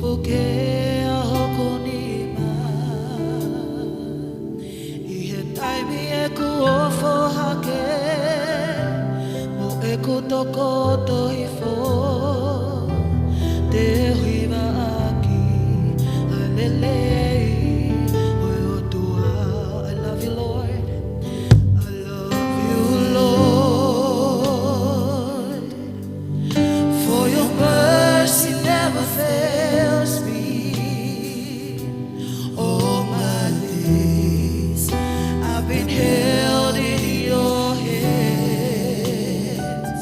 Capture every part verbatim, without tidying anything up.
Puke ʻa hoku nima ʻi he taimi ʻeku ofo hake, mo ʻeku tokoto hifo, te u hivaʻaki ʻa e lelei ʻo e ʻOtua. I love you, Lord. I love you, Lord. For your mercy never fails me. All my days I've been held in your hands.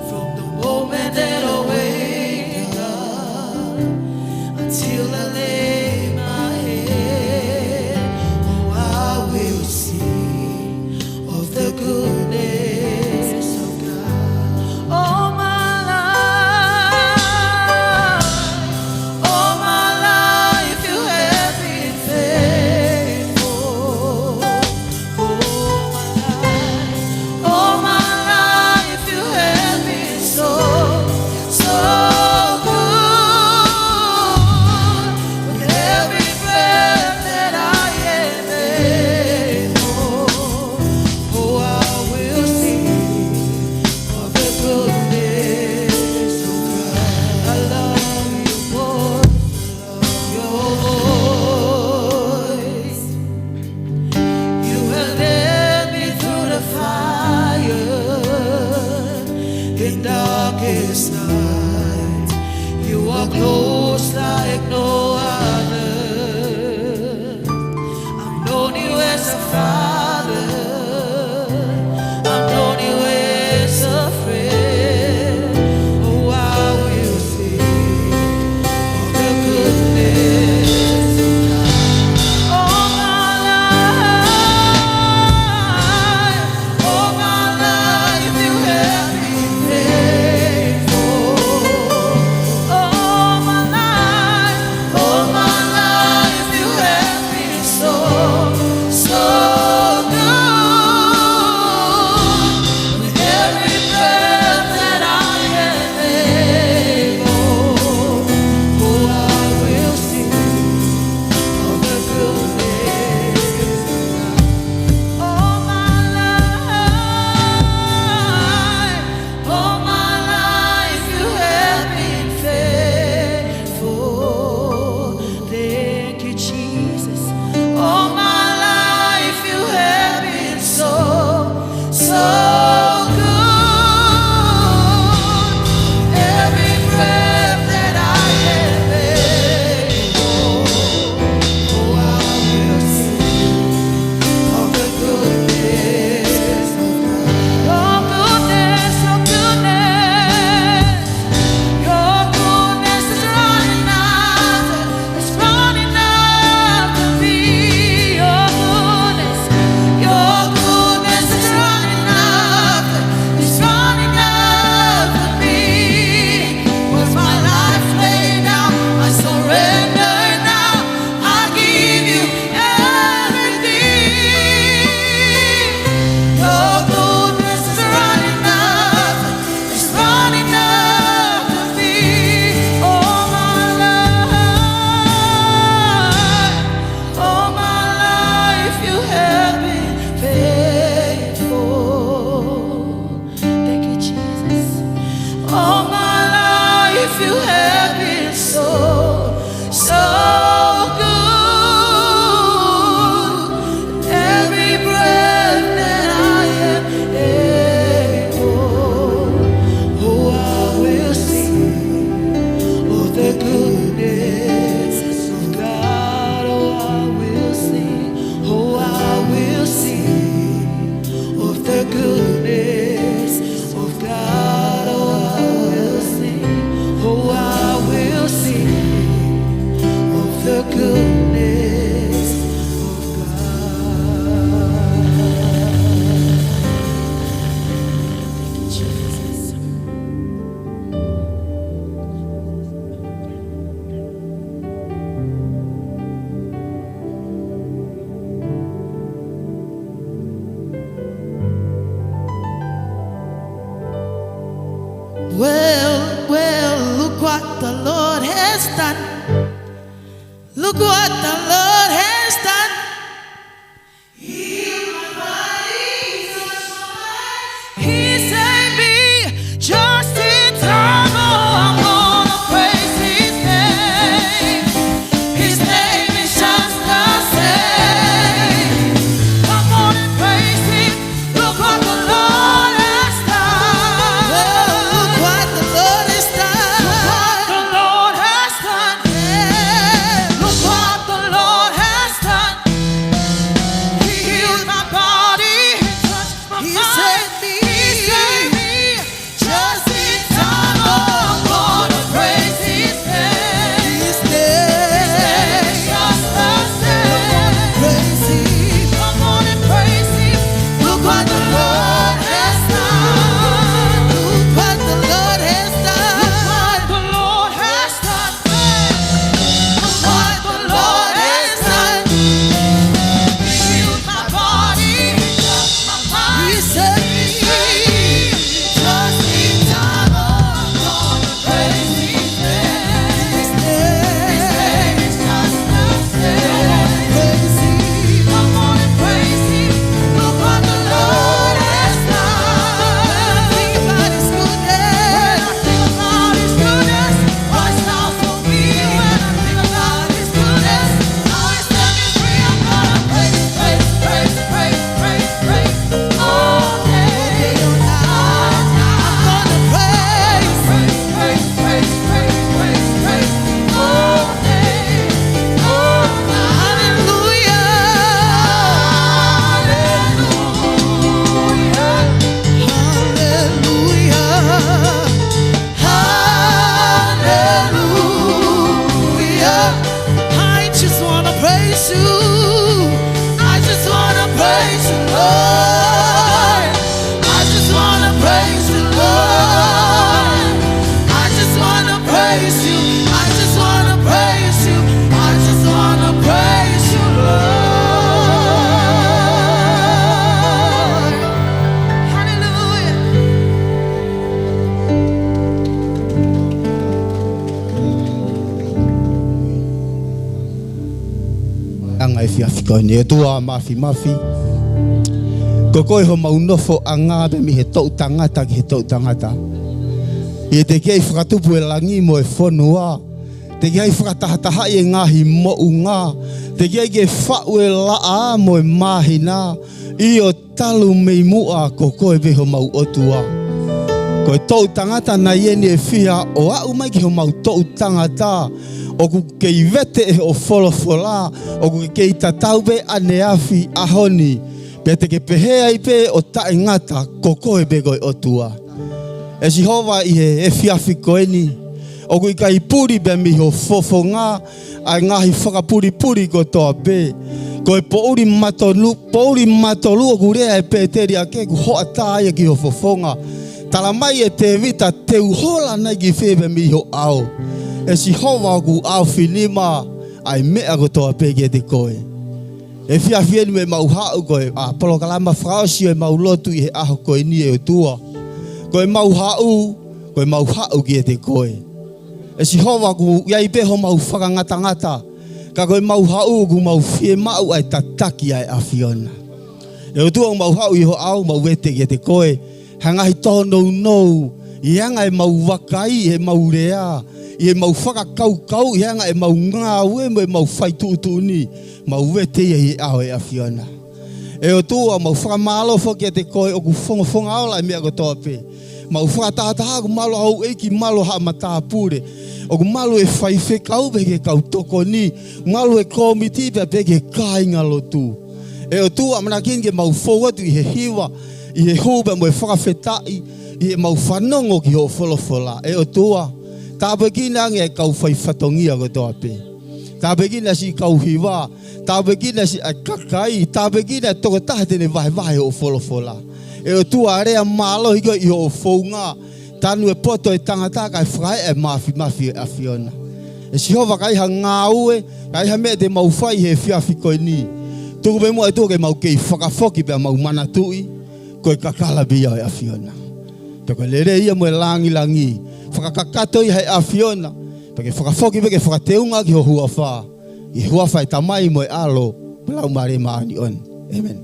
From the moment that I wake up until I lay my head, oh, I will sing of the goodness of God. All my life, all my life you have been faithful. All my life, all my life you have been so, so good. With every breath that I am able, oh, I will sing of the goodness of God. I love you, Lord. Your voice. You have led me through the fire in darkest night. You are close like no other. I've known you as a father. I've known you as a friend. Oh, I will sing of the goodness of God. All my life, all my life you have been faithful. All my life, all my life you have been so, so good. With every breath that I am able, oh, I will sing of the goodness of God. All my life, all my life you have been faithful. Thank you, Jesus. All my life you have been so, so good. Every breath that I am able, oh, I will sing of the goodness of God. Your goodness, your goodness. Your goodness is running after, it's running after me. Your goodness, your goodness is running after, it's running after me. With my life laid down, I surrender now. I give you everything. Your goodness is running after, it's running after me. All my life, all my life you have been faithful. Thank you, Jesus. All my life you have been so, so good. Every breath that I am able, oh, I will sing of the goodness of God. Oh, I will sing, oh, I will sing of the goodness of God. Oh, I will sing, oh, I will sing of the goodness of God. Thank you, Jesus. Well, well, look what the Lord has done. Look what the Lord has done. He healed my body, he touched my mind. He saved me just in time. Oh, I'm gonna praise his name. His name is just the same. Come on and praise him. Look what the Lord has done. Oh, look what the Lord has done. Look what the Lord has done. Yeah. Look what the Lord has done. He healed my body. He touched my mind. He saved me. He saved me. Just in time, oh, I'm gonna praise his name. His name. His name is just the same. Come on and praise him. Come on and praise him. Look what the Lord has done. Look what the Lord has done. Look what the Lord has done. Look what the Lord has done. He healed my body. He set me free. Just in time, oh, I'm gonna praise his name. His name is just the same. Come on and praise him. Look what the Lord has done. Think about his goodness. Think about his goodness. Why stop for me when I think about his goodness? Now he's set me free. I'm gonna praise, praise, praise, praise, praise. All day, all night, I'm gonna praise. Praise, praise, praise, praise, praise, praise. All day, all night. Hallelujah. Hallelujah. Hallelujah. Hallelujah. I just wanna praise you. I just wanna praise you, Lord. I just wanna praise you, Lord. I just wanna praise you. I just wanna praise you. I just wanna praise you, Lord. Hallelujah. Anga e efiafi ko eni, ʻOtua Māfimafi. Ko koe homau nofoʻanga pē mei he toʻu tangata ki he toʻu tangata. ʻI he teʻeki ai fakatupu e langi mo e fonua. Teʻeki ai fakatahatahaʻi e ngaahi moʻunga. Teʻeki ai ke faʻu e laʻā mo e māhina. ʻIo, talu mei muʻa ko koe pē homau ʻOtua. Ko e toʻu tangata nai eni ʻe fiha ʻo aʻu mai ki homau toʻu tangata, ʻoku kei vete ʻe hoʻo folofola, ʻoku kei tatau pē ʻaneafi, ʻaho ni, pea te ke pehē ai pē ʻo taʻengata ko koe pē ko e ʻOtua. ʻE Sihova, ʻi he efiafi ko eni, ʻoku ʻikai puli pē mei ho fofonga ʻa e ngaahi fakapulipuli kotoa pē. Ko e poʻuli matolu, poʻuli matolu ʻoku lea ʻe Pēteli ʻa ē kuo hoʻatā ia ki ho fofonga. Tala mai ʻe Tēvita, te u hola nai ki fē pē mei ho ʻao? ʻE Sihova, ʻoku ʻaofinima ʻa e meʻa kotoa pē kiate koe. Efiafi eni, ʻemau haʻu ko e, ʻa, polokalama fakaʻosi ʻo ʻemau lotu ʻi he ʻaho ko eni, ʻe ʻOtua. Ko ʻemau haʻu, ko ʻemau haʻu kiate koe. ʻE Sihova, ʻoku ʻi ai pē homau fakangatangata, ka ko ʻemau haʻu ʻoku mau fiemaʻu ʻa e tataki ʻa e ʻAfiona. ʻE ʻOtua, ʻoku mau haʻu ʻi ho ʻao, mau vete kiate koe ha ngaahi tōnounou, ʻi he anga ʻemau vakai, ʻi heʻemau lea, ʻi heʻemau fakakaukau, ʻi he anga ʻemau ngāue mo ʻemau fai tuʻutuʻuni, mau vete ia ʻi he ʻao ʻo e ʻAfiona. ʻE ʻOtua, mau fakamālō foki kiate koe ʻoku fongofonga ola e meʻa kotoa pē. Mau fakatahataha ʻoku malu houʻeiki, malu haʻa matāpule, ʻoku malu e faifekau pea ki he kau tokoni, malu e kōmiti pea pehē ki he kāingalotu. ʻE ʻOtua, ʻamanaki ke mau fou atu ʻi he hiva, ʻi he hū pea mo e fakafetaʻi, ʻi heʻemau fanongo ki hoʻo folofola. ʻE ʻOtua, tāpuekina ange e kau faifatongia kotoa pē. Tāpuekina siʻi kau hiva, tāpuekina siʻi kakai, tāpuekina e tokotaha te ne vahevahe hoʻo folofola. ʻE ʻOtua, lea mālohi koe ʻi hoʻo founga, tanu e poto e tangata kae fakaeʻa e māfimafi ʻo e ʻAfiona. ʻE Sihova, ka ʻi ai ha ngāue, ka ʻi ai ha meʻa te mau fai he efiafi ko eni, tuku pē muʻa, ʻOtua, ke mau kei fakafoki pea mau manatuʻi ko e kakala pē ia ʻo e ʻAfiona. Pea ko e lelei ia mo e langilangi, fakakakato ia ʻe he ʻAfiona, pea ke fakafoki pē ke fakateunga ki ho huafa. ʻI he huafa ʻo e Tamai mo e ʻAlo mo e Laumālie Māʻoniʻoni. ʻĒmeni.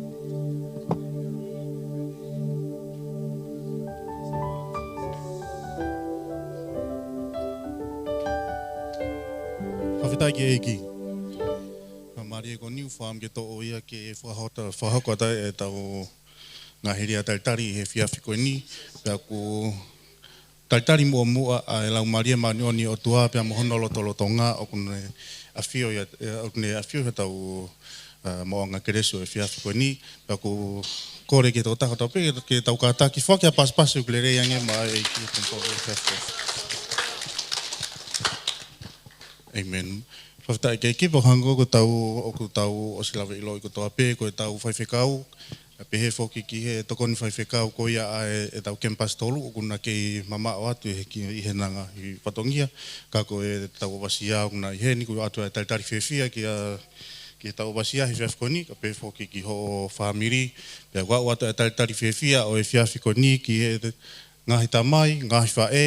Fakafetaʻi ki he ʻEiki. Fakamālie ko eni ʻoku fiemaʻu ke toʻo ia ke fakahoko, fakahoko atu ʻetau ngaahi lea talitali he efiafi ko eni. Pea ʻoku talitali muʻomuʻa ʻa e Laumālie Māʻoniʻoni ʻo e ʻOtua pea mo hono lotolotonga ʻoku ne ʻafio ia, ʻoku ne ʻafio ia ʻi hotau, ā, maʻuʻanga kelesi ʻo e efiafi ko eni. Pea ʻoku kole ki he tokotaha kotoa pē ke tau kātaki, foaki ʻa e pasipasi ʻoku lelei ange maʻa e ʻEiki he pongipongi ʻo e efiafi ko eni. ʻĒmeni. Fakafetaʻi ki he ʻEiki. Pea hangē ko ʻetau, ʻoku tau ʻosi lave ʻiloʻi kotoa pē, ko ʻetau faifekau, ʻa pehē foki ki he tokoni faifekau ko ia ʻa e, ʻetau Kemipasi Tolu, ʻoku na kei mamaʻo atu ʻi he ki-, ʻi he ngaahi fatongia, ka ko ʻetau ʻovasia ʻoku na ʻi heni, ʻoku ʻoatu ʻa e talitali fiefia ki he, ki heʻetau ʻovasia he efiafi ko eni, kae pehē foki ki hoʻo fāmili, pea ʻoku ʻoatu ʻa e talitali fiefia ʻo e efiafi ko eni ki he ngaahi tamai, ngaahi faʻē,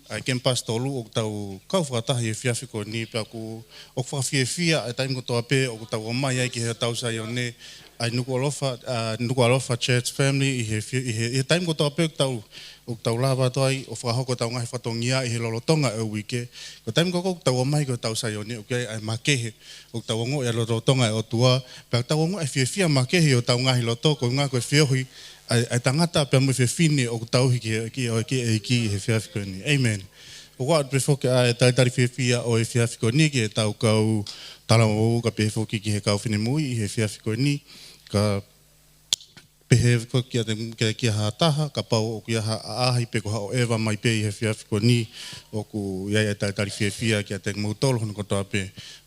ʻa e Kemipasi Tolu ʻoku tau kau fakataha he efiafi ko eni pea ʻoku, ʻoku fakafiefia ʻa e taimi kotoa pē ʻoku tau ō mai ai ki hotau Saione, ʻa e Nukuʻalofa, ā, Nukuʻalofa Church Family ʻi he fi-, ʻi he, ʻi he taimi kotoa pē ʻoku tau, ʻoku tau lava atu ai ʻo fakahoko ʻetau ngaahi fatongia ʻi he lolotonga ʻo e uike. Ko e taimi ko ē ʻoku tau ō mai ki hotau Saione ʻoku ʻi ai ʻa e makehe, ʻoku tau ongoʻi ʻa e lotolotonga ʻo e ʻOtua, pea ʻoku tau ongoʻi ʻa e fiefia makehe ʻi hotau ngaahi loto, koeʻuhinga ko e feohi ʻa e, ʻa e tangata pea mo e fefine ʻoku tauhi ki, ki, ki he ʻEiki he efiafi ko eni. ʻĒmeni. ʻOku ʻoatu pē foki ʻa e talitali fiefia ʻo e efiafi ko eni ki heʻetau kau talavou kae pehē foki ki he kau finemui he efiafi ko eni. Kae pehē foki kiate, ki, ki ha taha, kapau ʻoku ʻi ai ha ʻaʻahi pe ko ha ʻoʻeva mai pē he efiafi ko eni, ʻoku ʻi ai ʻa e talitali fiefia kiate kimoutolu hono kotoa pē.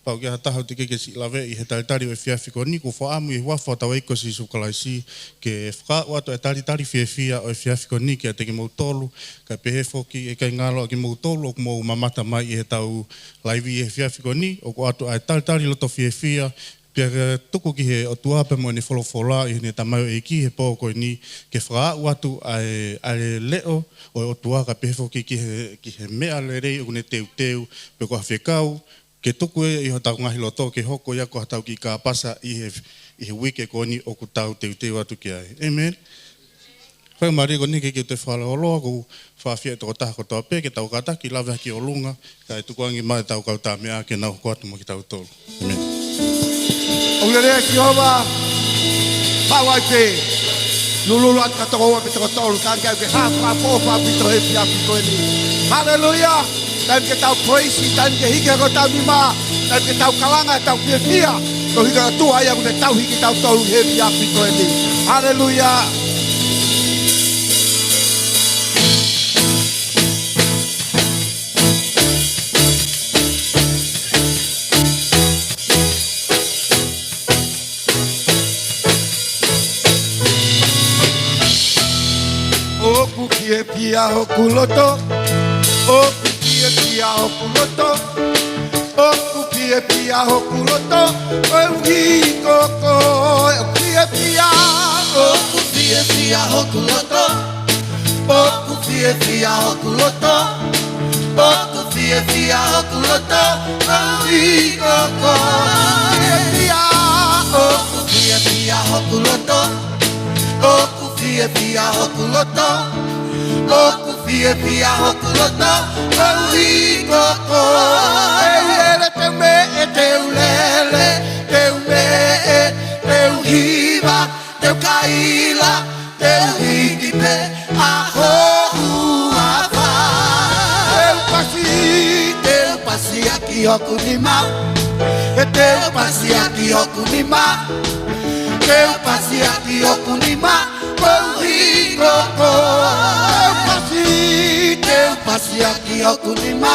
Pea ʻoku ʻi ai ha taha ʻoku teʻeki ke siʻi laveʻi he talitali ʻo e efiafi ko eni, ʻoku ou fakaʻamu ʻi he huafa ʻo hotau ʻEiki ko Sīsū Kalaisi ke fakaʻau atu ʻa e talitali fiefia ʻo e efiafi ko eni kiate kimoutolu, kae pehē foki ʻe kei ngalo ʻa kimoutolu ʻoku mou mamata mai ʻi heʻetau laivi he efiafi ko eni, ʻoku ʻoatu ʻa e talitali loto fiefia, pea ke tuku ki he ʻOtua pea mo ʻene folofola ʻi heʻene tamaioʻeiki he pō ko eni, ke fakaʻau atu ʻa e, ʻa e leʻo ʻo e ʻOtua kae pehē foki ki he, ki he meʻa lelei ʻoku ne teuteu, pe ko ha fekau, ke tuku ia ʻi hotau ngaahi loto ke hoko ia ko hotau kiʻi kāpasa ʻi he, ʻi he uike ko eni ʻoku tau teuteu atu ki ai. ʻĒmeni. Fakamālie ko eni ke, ke u toe fakalōloa, ʻoku ou fakaafeʻi ʻa e tokotaha kotoa pē ke tau kātaki lave hake ki ʻolunga, kae tuku ange maʻa ʻetau kau tāmeʻa ke nau hoko atu mo kitautolu. ʻĒmeni. ʻOku lelei ʻa Sihova, pau ai pē. Lulululu atu ka toko ua pe toko tolu, tangi au ke hā fakaʻofoʻofa ʻaupito he efiafi ko eni. Haleluia. Taimi ke tau praise, taimi ke hiki hake hotau nima, taimi ke tau kalanga ʻetau fiefia, koeʻuhi ko e ʻOtua ia ʻoku ne tauhi kitautolu he efiafi ko eni. Haleluia. ʻOku fiefia hoku loto, ʻoku fiefia hoku loto, ʻoku fiefia hoku loto, koeʻuhi ko koe ʻoku fiefia. ʻOku fiefia hoku loto, ʻoku fiefia hoku loto, ʻoku fiefia hoku loto, koeʻuhi ko koe. Fiefia, ʻoku fiefia hoku loto, ʻoku fiefia hoku loto, ʻoku fiefia hoku loto, koeʻuhi ko koe. Te u lele, te u meʻe, te u lele, te u meʻe, te u hiva, te u kaila, te u hiki pē ʻa ho huafa. Te u pasi, te u pasi ʻaki hoku nima. Te u pasi ʻaki hoku nima. Te u pasi ʻaki hoku nima. Koeʻuhi ko koe. Te u pasi, te u pasi ʻaki hoku nima.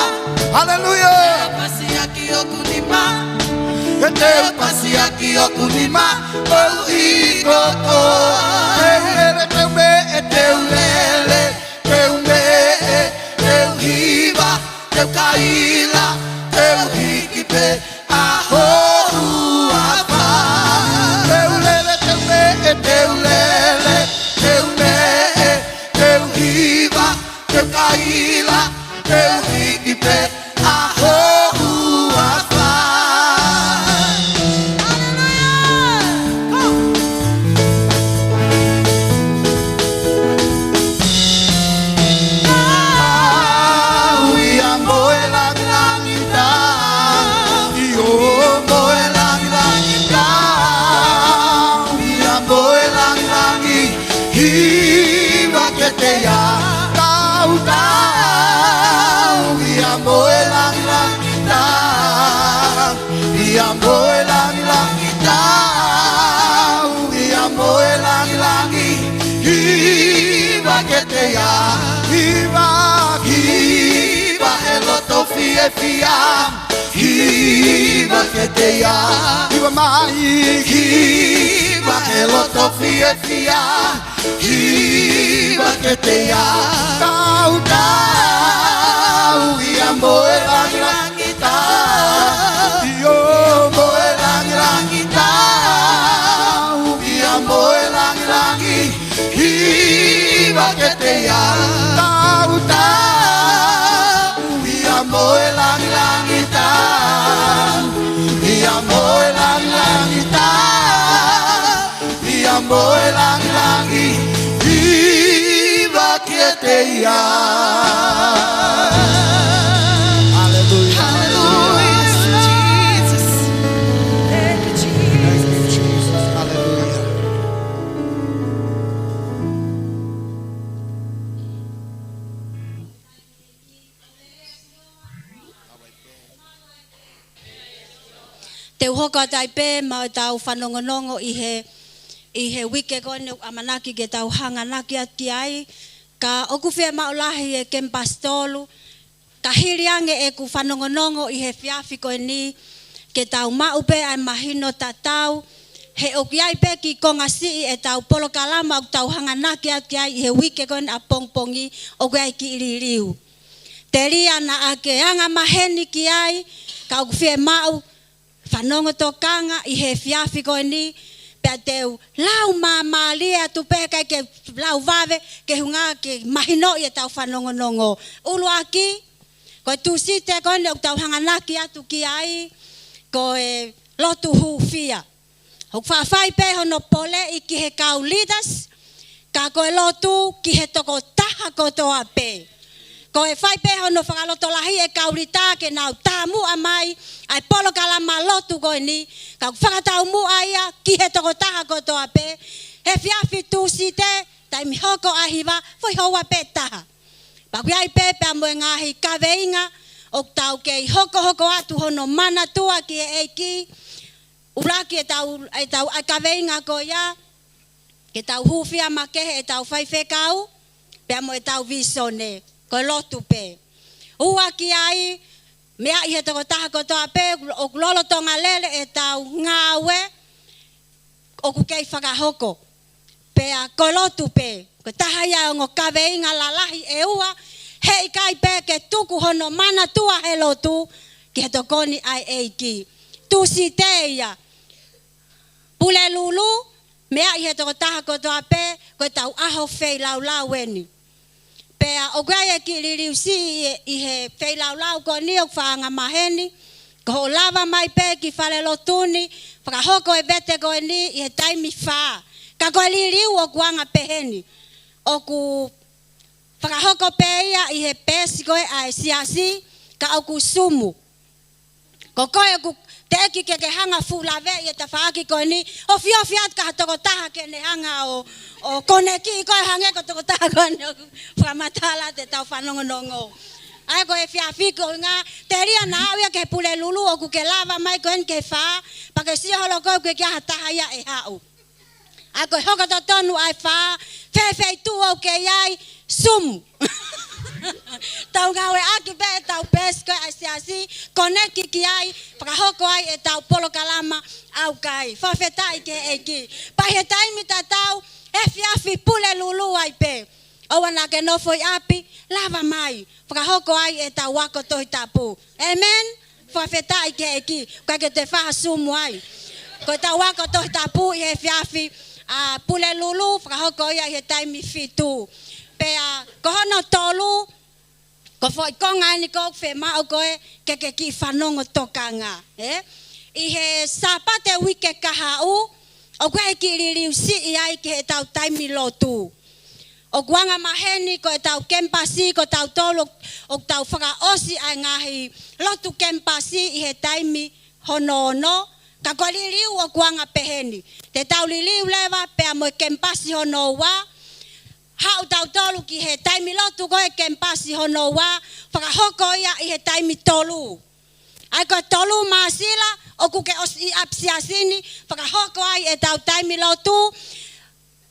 Haleluia. Te u pasi ʻaki hoku nima. Te u pasi ʻaki hoku nima. Koeʻuhi ko koe. Te u lele, te u meʻe, te u lele, te u meʻe, te u hiva, te u kaila, te u hiki pē ʻa ho huafa. Te u lele, te u meʻe, te u lele, te u meʻe, te u hiva, te u kaila, te u hiki pē ʻa ho huafa. Ia mo e langilangi tau, ia mo e langilangi, hiva kiate ia. Hiva, hiva e loto fiefia, hiva kiate ia. Hiva mai, hiva e loto fiefia, hiva kiate ia. Tau, tau, ia mo e langilangi tau. Ia mo e langilangi tau. Ia mo e langilangi, hiva kiate ia. Tau, tau, ia mo e langilangi tau. Ia mo e langilangi tau. Ia mo e langilangi, hiva kiate ia. Hallelujah. Hallelujah, Jesus. Thank you, Jesus. Thank you, Jesus. Hallelujah. Te u hoko atu ai pē mo ʻetau fanongonongo ʻi he, ʻi he uike ko eni ʻoku ʻamanaki ke tau hanganaki atu ki ai. Ka ʻoku fiemaʻu lahi ʻe Kemipasi Tolu, ka hili ange ʻeku fanongonongo ʻi he efiafi ko eni, ke tau maʻu pē ʻa e mahino tatau, he ʻoku ʻi ai pē kiʻi konga siʻi ʻetau polokalama ʻoku tau hanganaki atu ki ai ʻi he uike ko eni ʻapongipongi, ʻoku ʻi ai kiʻi liliu. Telia naʻa ke angamaheni ki ai, ka ʻoku fiemaʻu fanongo tokanga ʻi he efiafi ko eni, pea te u lau māmālie atu pē, ʻikai ke lau vave, ke hanga ke mahinoʻi ʻetau fanongonongo. ʻUluaki, ko e Tūsite ko eni ʻoku tau hanganaki atu ki ai, ko e lotu hūfia. ʻOku faʻa fai pē hono poleʻi ki he kau leaders, ka ko e lotu ki he tokotaha kotoa pē. Ko e fai pē hono fakalotolahi ʻe he kau lita ke nau tāmuʻa mai ʻa e polokalama lotu ko eni, ka ʻoku fakataumuʻa ia ki he tokotaha kotoa pē. He efiafi Tūsite, taimi hoko ʻa e hiva, foʻi houa pē ʻe taha. Pea ʻoku ʻi ai pē pea mo e ngaahi kaveinga ʻoku tau kei hokohoko atu hono manatua ki he ʻEiki. ʻUluaki ʻetau, ʻetau ʻa e kaveinga ko ia, ke tau hūfia makehe ʻetau faifekau, pea mo ʻetau vīsone, ko e lotu pē. Ua ki ai, meʻa ʻi he tokotaha kotoa pē, ʻoku lolotonga lele ʻetau ngāue, ʻoku kei fakahoko. Pea ko e lotu pē, ko e taha ia ʻo e ongo kaveinga lalahi ʻe ua, heʻikai pē ke tuku hono manatua he lotu ki he tokoni ʻa e ʻEiki. Tūsite ia. Pulelulu, meʻa ʻi he tokotaha kotoa pē, ko ʻetau ʻaho feilaulau eni. Pea ʻoku ʻi ai e kiʻi liliu siʻi ʻi he, ʻi he feilaulau ko eni ʻoku faʻa angamaheni, ko hoʻo lava mai pē ki falelotu ni, fakahoko e vete ko eni ʻi he taimi fā. Ka ko e liliu ʻoku anga peheni. ʻOku fakahoko pē ia ʻi he peesi ko ē ʻa e siasi, ka ʻoku Sumu. Ko koe ʻoku teʻeki ke ke hanga fuʻu laveʻi e tafaʻaki ko eni, ofiofi atu ki ha tokotaha ke ne hanga ʻo, ʻo koneki koe hangē ko e tokotaha ko eni ʻoku fakamatala atu ʻetau fanongonongo. ʻA ia ko e efiafi ko ē ngā, telia naʻa aʻu ia ki he Pulelulu ʻoku ke lava mai ko eni ki he fā, pea ke sio holo koe ʻoku ʻikai ha taha ia ʻe haʻu. ʻA ia ko e hoko totonu ʻa e fā, fēfē ʻi tuʻa ʻoku ke ʻi ai, Sumu. Tau ngāueʻaki pē ʻetau peesi ko ē ʻa e siasi, koneki ki ai, fakahoko ai ʻetau polokalama ʻaukai. Fakafetaʻi ki he ʻEiki. Pea ʻi he taimi tatau, efiafi Pulelulu ai pē. ʻOua naʻa ke nofo ʻi ʻapi, lava mai. Fakahoko ai ʻetau ako Tohi Tapu. ʻĒmeni. Fakafetaʻi ki he ʻEiki. ʻIkai ke toe fai ha Sumu ai. Ko ʻetau ako Tohi Tapu ʻi he efiafi, ʻa Pulelulu, fakahoko ia ʻi he taimi fitu. Pea, ko hono tolu, ko e foʻi konga eni ʻoku fiemaʻu ko ē ke ke kiʻi fanongo tokanga, ē? ʻI he Sāpate uike kahaʻu, ʻoku ʻi ai e kiʻi liliu siʻi ai ki heʻetau taimi lotu. ʻOku angamaheni ko ʻetau kemipasi, ko tautolu ʻoku tau fakaʻosi ʻa e ngaahi lotu kemipasi ʻi he taimi hono ono, ka ko e liliu ʻoku anga peheni. Te tau liliu leva pea mo e kemipasi hono ua, haʻu tautolu ki he taimi lotu ko ē kemipasi hono ua, fakahoko ia ʻi he taimi tolu. ʻA ia ko e tolu Māsila, ʻoku ke ʻosi ʻi ʻapisiasi ni, fakahoko ai ʻetau taimi lotu,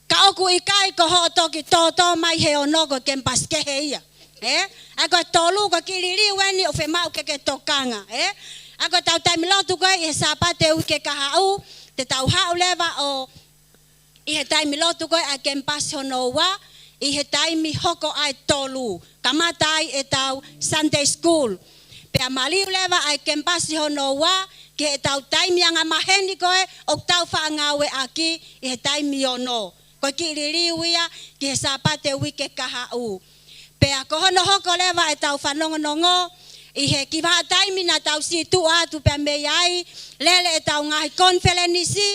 ka ʻoku ʻikai ko hoʻo toki tōtō mai he ono ko e kemipasi kehe ia. Ē? ʻA ia ko e tolu ko e kiʻi liliu eni ʻoku fiemaʻu ke ke tokanga. Ē? ʻA ia ko ʻetau taimi lotu ko ē ʻi he Sāpate uike kahaʻu, te tau haʻu leva ʻo ʻi he taimi lotu ko ē ʻa e kemipasi hono ua, ʻi he taimi hoko ʻa e tolu. Kamata ai ʻetau Sunday School. Pea maliu leva ʻa e kemipasi hono ua, ki heʻetau taimi angamaheni ko ē ʻoku tau faʻa ngāueʻaki ʻi he taimi ono. Ko e kiʻi liliu ia ki he Sāpate uike kahaʻu. Pea ko hono hoko leva ʻetau fanongonongo, ʻi he kiʻi vahaʻa taimi naʻa tau siʻi tuʻu atu pea mei ai, lele ʻetau ngaahi konifelenisi,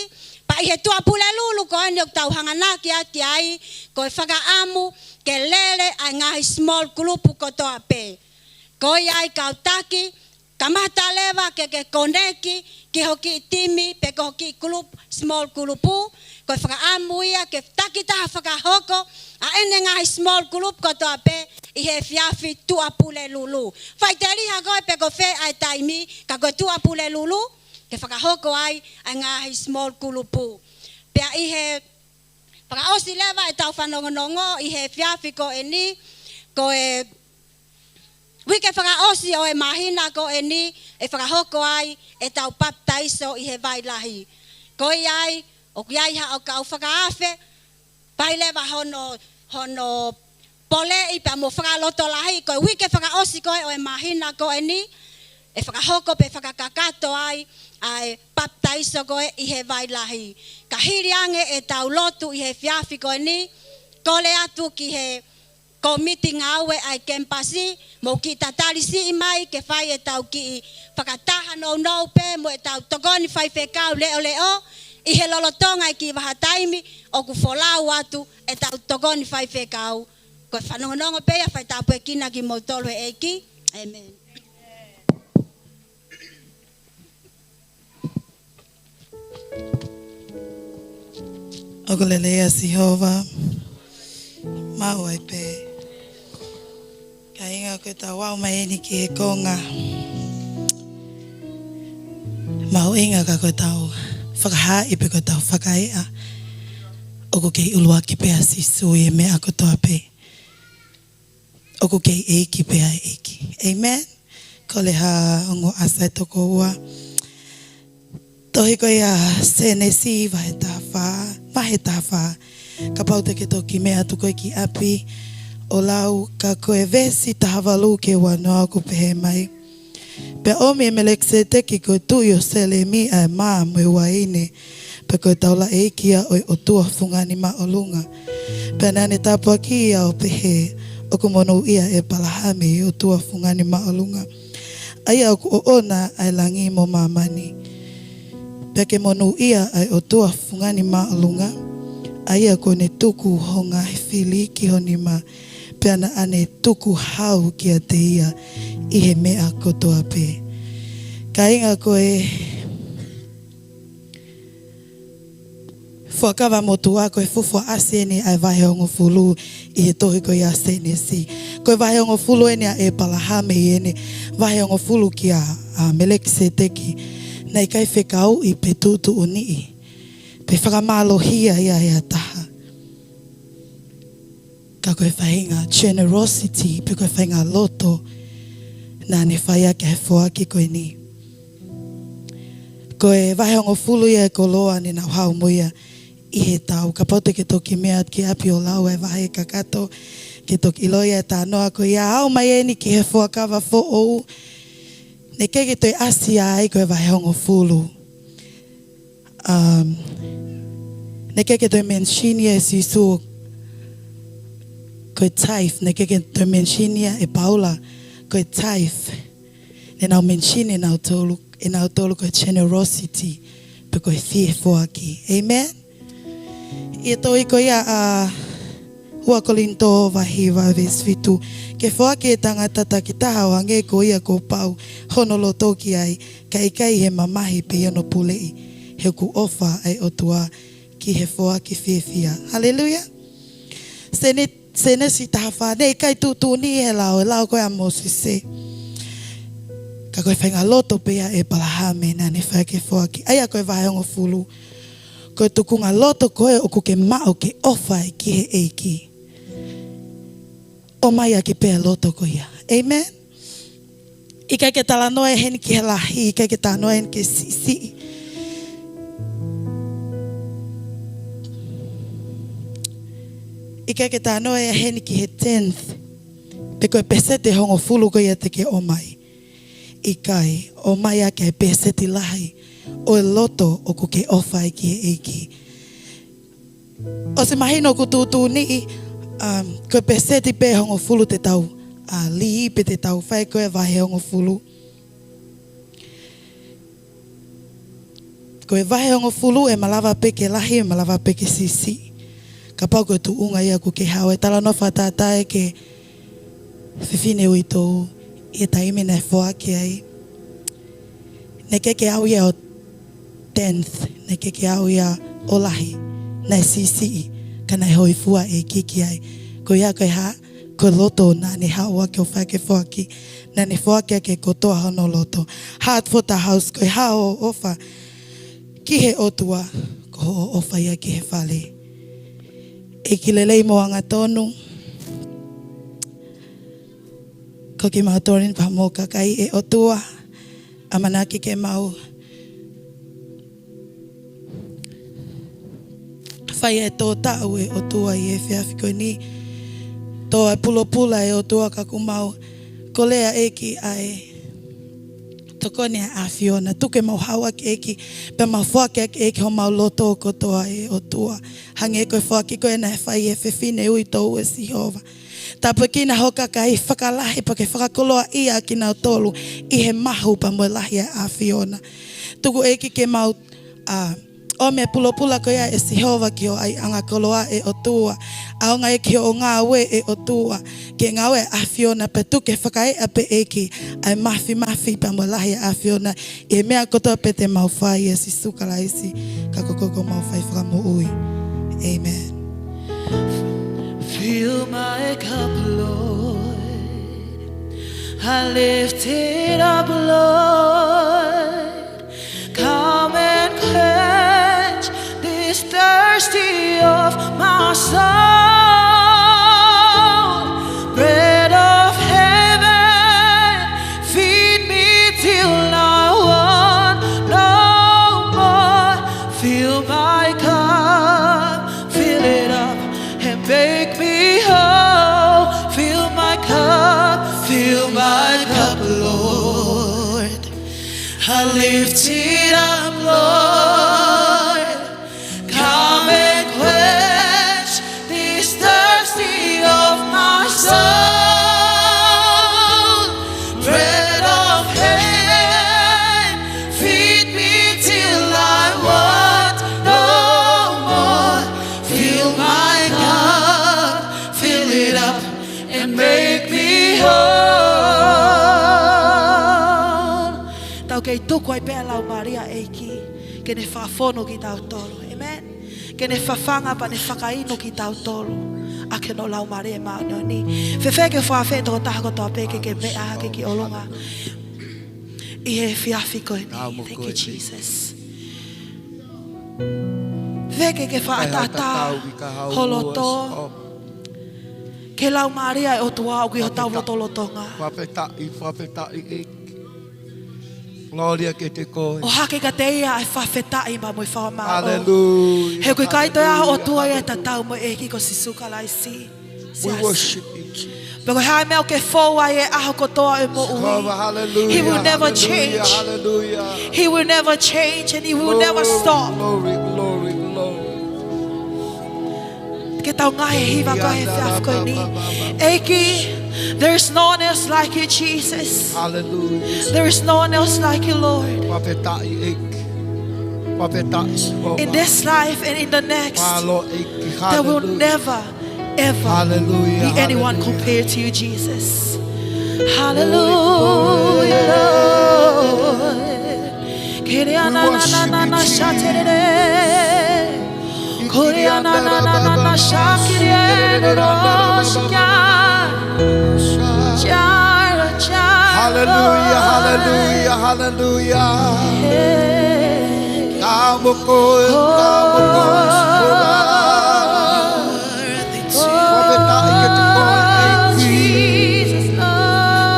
pea ʻi he Tuʻapulelulu ko eni ʻoku tau hanganaki atu ki ai, ko e fakaʻamu ke lele ʻa e ngaahi small group kotoa pē. Ko ia ai kau taki, kamata leva ke ke koneki ki ho kiʻi timi pe ko ho kiʻi group, small group. Ko e fakaʻamu ia ke takitaha fakahoko ʻa ʻene ngaahi small group kotoa pē ʻi he efiafi Tuʻapulelulu. Faʻiteliha ko ē pe ko fē ʻa e taimi, ka ko e Tuʻapulelulu ke fakahoko ai ʻa e ngaahi small group. Pea ʻi he fakaʻosi leva ʻetau fanongonongo ʻi he efiafi ko eni, ko e uike fakaʻosi ʻo e māhina ko eni ʻe fakahoko ai ʻetau papitaiso ʻi he vai lahi. Ko ia ai, ʻoku ʻi ai haʻo kau fakaafe, fai leva hono, hono poleʻi pea mo fakalotolahi, ko e uike fakaʻosi ko ē ʻo e māhina ko eni, ʻe fakahoko pe fakakakato ai ʻa e papitaiso ko ē ʻi he vai lahi. Ka hili ange ʻetau lotu ʻi he efiafi ko eni, kole atu ki he kōmiti ngāue ʻa e kemipasi, mou kiʻi tatali siʻi mai ke fai ʻetau kiʻi fakataha nounou pē mo ʻetau tokoni faifekau leʻoleʻo, ʻi he lolotonga e kiʻi vahaʻa taimi ʻoku folau atu ʻetau tokoni faifekau. Ko e fanongonongo pē ia, fai tāpuekina kimoutolu he ʻEiki. ʻĒmeni. ʻOku lelei ʻa Sihova, maʻu ai pē. Kāinga, ko ʻetau aʻu mai eni ki he konga mahuʻinga, ka ko ʻetau fakahaaʻi pe ko ʻetau fakaeʻa, ʻoku kei ʻuluaki pē ʻa Sīsū ʻi he meʻa kotoa pē. ʻOku kei ʻEiki pē ʻa e ʻEiki. ʻĒmeni. Kole ha ongo ʻasi ʻe toko ua. Tohi ko ia Sēnesi vahe taha fā, vahe taha fā. Kapau te ke toki meʻa atu ko ē ki ʻapi ʻo lau, ka ko e veesi taha valu ki he uanoa ʻoku pehē mai: Pea ʻomi ʻe Melekiseteki ko e tuʻi ʻo Sēlemi ʻa e mā mo e uaine, pea ko e taulaʻeiki ia ʻo e ʻOtua Fungani Māʻolunga. Pea naʻa ne tāpuakiʻi ia ʻo pehē, ʻOku monūʻia ʻa ʻĒpalahame ʻi he ʻOtua Fungani Māʻolunga, ʻa ia ʻoku ʻoʻona ʻa e langi mo māmani. Pea ke monūʻia ʻa e ʻOtua Fungani Māʻolunga, ʻa ia kuo ne tuku ho ngaahi fili ki ho nima, pea naʻa ne tukuhau kiate ia ʻi he meʻa kotoa pē. Kāinga, ko e Fuakava Motuʻa, ko e fuofua ʻasi eni ʻa e vahe hongofulu ʻi he tohi ko ia Sēnesi. Ko e vahe hongofulu eni ʻa ʻĒpalahame, ʻi heʻene vahe hongofulu kia, ʻa, Melekiseteki, naʻe ʻikai fekauʻi pe tuʻutuʻuniʻi pe fakamālohia ia ʻe ha taha. Ka ko e faʻahinga generosity, pe ko e faʻahinga loto naʻa ne fai ʻaki ʻa e foaki ko eni. Ko e vahe hongofulu ia ʻo e koloa ne nau haʻu mo ia ʻi he tau. Kapau te ke toki meʻa ki ʻapi ʻo lau e vahe kakato, ke toki ʻilo ia e talanoa ko ia. Aʻu mai eni ki he Fuakava Foʻou, naʻe ʻikai ke toe ʻasi ai ko e vahe hongofulu. Um, naʻe ʻikai ke toe mention ia ʻe Sīsū ko e tithe, naʻe ʻikai ke toe mention ia ʻe Paula ko e tithe. Naʻa nau mention ʻe nautolu, ʻe nautolu ko e generosity, pe ko e fie foaki. ʻĒmeni? ʻI he tohi ko ia ʻa Ua Kolinitō vahe hiva veesi fitu: Ke foaki ʻe he tangata takitaha ʻo hangē ko ia kuo pau hono loto ki ai, ka ʻikai ʻi he mamahi pe ʻi hono puleʻi, he ʻoku ʻofa ʻa e ʻOtua ki he foaki fiefia. Haleluia. Sēne-, Sēnesi taha fā, naʻe ʻikai tuʻutuʻuni he lao, e lao ko ia ʻa Mōsese. Ka ko e faʻahinga loto pē ia ʻa ʻĒpalahame naʻa ne fai ke foaki. ʻA ia ko e vahe hongofulu. Ko e tuʻunga loto ko ē ʻoku ke maʻu ke ʻofa ai ki he ʻEiki. ʻOmai ʻaki pē ʻa e loto ko ia. Amen. ʻIkai ke talanoa ia heni ki he lahi, ʻikai ke talanoa ia heni ki he siʻisiʻi. ʻIkai ke talanoa ia heni ki he tenth. Pe ko e peseti ʻe hongofulu ko ia te ke ʻomai. ʻIkai, ʻomai ʻaki ʻa e peseti lahi ʻo e loto ʻoku ke ʻofa ai ki he ʻEiki. ʻOsi mahino ʻoku tuʻutuʻuni, um, ko e peseti pē ʻe hongofulu te tau, uh, lī pe te tau fai ko e vahe hongofulu. Ko e vahe hongofulu ʻe malava pē ke lahi, ʻe malava pē ke siʻisiʻi. Kapau ko e tuʻunga ia ʻoku ke haʻu ai. Talanoa fakatātā ki he fefine uitou ʻi he taimi naʻe foaki ai. Naʻe ʻikai ke ʻalu ia ʻo tenth, naʻe ʻikai ke ʻalu ia ʻo lahi, naʻe siʻisiʻi, ka naʻe hōifua e ʻEiki ki ai. Ko ia ko e hā, ko e loto naʻa ne haʻu ʻaki ʻo fai ke foaki, naʻa ne foaki ʻaki e kotoa hono loto. Heart for the house, ko e hā hoʻo ʻofa ki he ʻOtua, ko hoʻo ʻofa ia ki he fale. ʻEiki lelei mo angatonu, ko kimautolu ni pea mo e kakai ʻa e ʻOtua, ʻamanaki ke mau fai e tō taʻu ʻa e ʻOtua ʻi he efiafi ko eni. Tō ʻa e pulopula ʻa e ʻOtua ka ʻoku mau kole ʻEiki ʻa e tokoni ʻa e ʻAfiona. Tuku ke mau haʻu ʻEiki, pea mau foaki ʻEiki homau loto kotoa ʻa e ʻOtua. Hangē ko e foaki ko ē naʻe fai ʻe he fefine uitou ʻe Sihova. Tāpuekina ho kakai, fakalahi pea ke fakakoloaʻia kinautolu ʻi he mahu pea mo e lahi ʻa e ʻAfiona. Tuku ʻEiki ke mau, ʻa, ʻomi e pulopula ko ia ʻa Sihova ki ho ʻaiʻanga koloa ʻa e ʻOtua. ʻAonga ia ki hoʻo ngāue ʻa e ʻOtua. Ke ngāue ʻa e ʻAfiona pea tuku ke fakaeʻa pē ʻEiki ʻa e mafimafi pea mo e lahi ʻa e ʻAfiona. ʻI he meʻa kotoa pē te mau fai ʻia Sīsū Kalaisi, ka ko koe ko homau fai fakamoʻui. Amen. Fill my cup, Lord. I lift it up, Lord. Come and quench this thirsty of my soul. Bread of heaven, feed me till I want no more. Fill my cup, fill it up, and make me whole. Fill my cup, fill my cup, Lord. I lift it up, Lord. Come and quench this thirsty of my soul. Bread of heaven, feed me till I want no more. Fill my cup, fill it up, and make me whole. Tau kei tuku ai pē ʻa e Laumālie ʻa e ʻEiki ke ne fakafonu kitautolu. Amen. Ke ne fafanga pea ne fakainu kitautolu ʻaki hono Laumālie Māʻoniʻoni. Fēfē ke fakaafeʻi e tokotaha kotoa pē ke ke meʻa hake ki ʻolunga ʻi he efiafi ko eni? Thank you, Jesus. Fēfē ke ke fakaʻataʻatā ho loto ki he Laumālie ʻa e ʻOtua ʻoku ʻi hotau lotolotonga. Fakafetaʻi, fakafetaʻi ʻEiki. Glory kiate koe. ʻOhake kiate ia ʻa e fakafetaʻi pea mo e fakamālō. Hallelujah. He ʻoku ʻikai toe ʻi ai ha ʻOtua ia ʻe tatau mo e ʻEiki ko Sīsū Kalaisi. We worship you, Jesus. Pea ko e hā e meʻa ʻoku ke fou ai he ʻaho kotoa ʻo e moʻui. Hallelujah, hallelujah, hallelujah. He will never change. He will never change and he will never stop. Glory, glory, glory. Ke tau ngaahi hiva ko ē he efiafi ko eni. ʻEiki, there is no one else like you, Jesus. Hallelujah. There is no one else like you, Lord. Fakafetaʻi ʻEiki. Fakafetaʻi ʻEiki. In this life and in the next, there will never, ever be anyone compared to you, Jesus. Hallelujah, Lord. Kere ananana shatere. Kore ananana shakere no shika. Jireh, Jireh. Haleluia, haleluia, haleluia. Ka mo koe, ka mo koe, Sikola. Fakafetaʻi kiate koe, ʻEiki.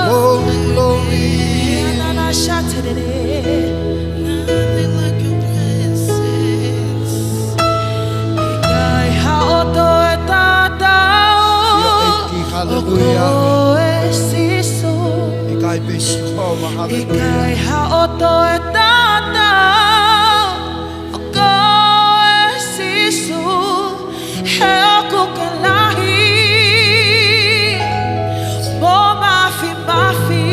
Glory, glory. Nothing like your presence. ʻIkai ha ʻoto ʻe tatau. ʻIo, ʻEiki, haleluia. ʻO koe, Sīsū. ʻIkai pē Sihova, haleluia. ʻIkai ha ʻoto ʻe tatau. ʻO koe, Sīsū. He ʻoku ke lahi mo māfimafi,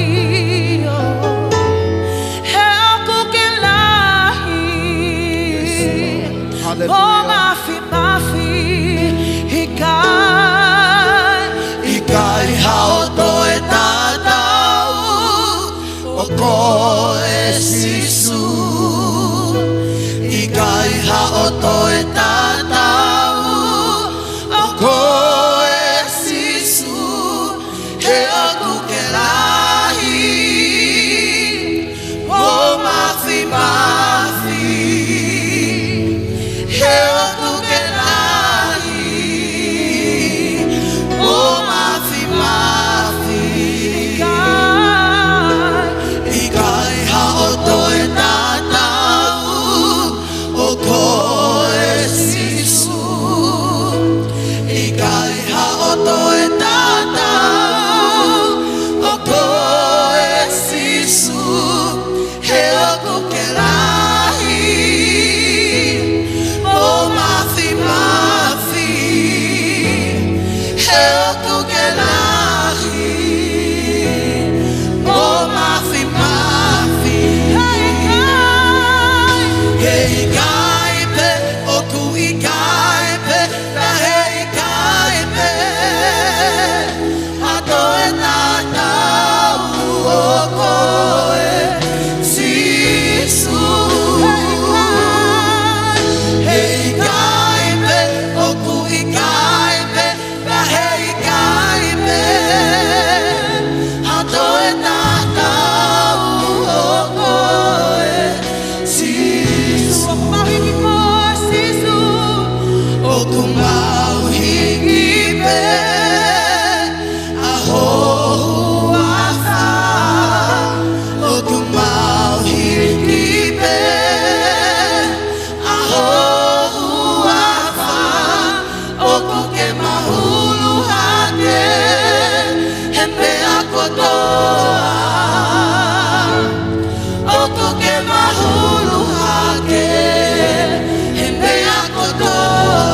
ʻio. He ʻoku ke lahi mo māfimafi, ʻikai, ʻikai ha ʻoto ʻe tatau. ʻO koe, Sīsū, ʻikai ha ʻoto ʻe tatau. ʻO koe, Sīsū, he ʻoku ke lahi mo māfimafi. He ʻoku ke lahi mo māfimafi. ʻIkai, ʻikai ha ʻoto ʻe tatau. ʻO koe, Sīsū. ʻIkai ha ʻoto ʻe tatau. ʻO koe, Sīsū. He ʻoku ke lahi mo māfimafi. He ʻoku ke lahi mo māfimafi. He ʻikai, he ʻikai pē, ʻoku ʻikai pē, naʻe ʻikai pē ha ʻoto ʻe tatau. ʻO koe, Sīsū. He ʻikai pē, ʻoku ʻikai pē, naʻe ʻikai pē ha ʻoto ʻe tatau. ʻO koe, Sīsū. ʻOku mau hiki koe, Sīsū. ʻOku mau hiki pē ʻa ho huafa. ʻOku mau hiki pē ʻa ho huafa. ʻOku ke mahulu hake he meʻa kotoa. ʻOku ke mahulu hake he meʻa kotoa.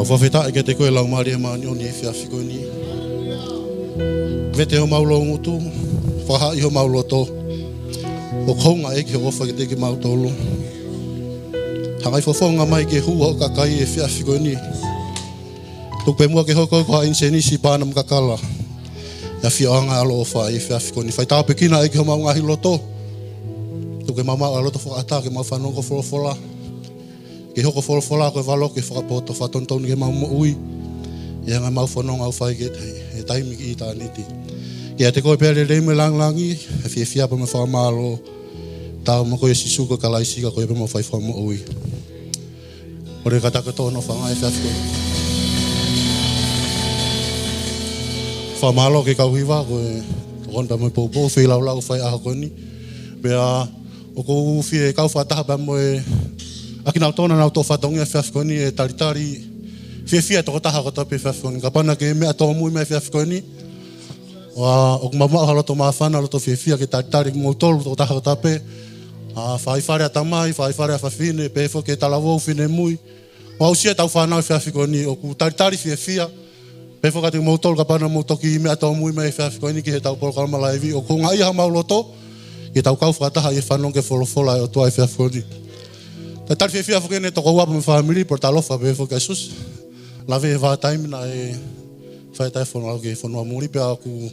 Fakafetaʻi kiate koe Laumālie Māʻoniʻoni he efiafi ko eni. Vete homau loungutu, fakahaaʻi homau loto. ʻOku hounga ʻEiki hoʻo ʻofa kiate kimautolu. Hangai fofonga mai ke hū hoʻo kakai he efiafi ko eni. Tuku pē muʻa ke hoko ko ha ʻinisēnisi, paana mo e kakala. ʻI he ʻafioʻanga ʻo e ʻaloʻofa he efiafi ko eni. Fai tāpuekina ʻEiki homau ngaahi loto. Tuku ke mau maʻu ʻa e loto fakaʻatā ke mau fanongo ki hoʻo folofola. Ke hoko e folofola ko e valoki ke fakapoto, fakatonutonu ki heʻemau moʻui. ʻI he ngaahi mau fononga ʻoku fai ki he taimi ki ʻitāniti. Kiate koe pē ʻa e lelei mo e lāngilangi, e fiefia pea mo e fakamālō. Taau mo koe Sīsū ko e Kalaisi, ka ko koe pē homau fai fakamoʻui. Kole kātaki hoʻo tōnounou he efiafi ko eni. Fakamālō ki he kau hiva, ko e tokoni pea mo e poupou, feilaulau ʻoku fai he ʻaho ko eni. Pea ʻoku ou fie kau fakataha pea mo e, ʻa kinautolu naʻa nau toʻo fatongia he efiafi ko eni, e talitali fiefia e tokotaha kotoa pē he efiafi ko eni. Kapau naʻe ʻi ai ha meʻatōmui mai he efiafi ko eni, ʻoku mau maʻu ha loto māfana, loto fiefia ke talitali kimoutolu tokotaha kotoa pē. ʻA, faifale ʻatamai, faifale ʻa fafine, pehē foki ki he talavou, finemui. ʻOku aʻusia ʻetau fānau he efiafi ko eni, ʻoku talitali fiefia. Pehē foki kiate kimoutolu kapau naʻa mou toki meʻatōmui mai he efiafi ko eni ki heʻetau polokalama laivi, ʻoku houngaʻia homau loto ke tau kau fakataha ʻi he fanongo ki he folofola ʻa e ʻOtua he efiafi ko eni. Talitali fiefia foki ʻene tokoua pea mo e fāmili, Brother Talofa, pehē foki kia Susi. Lave he vahaʻa taimi naʻe fai ai e fonua ki he fonua muli, pea ʻoku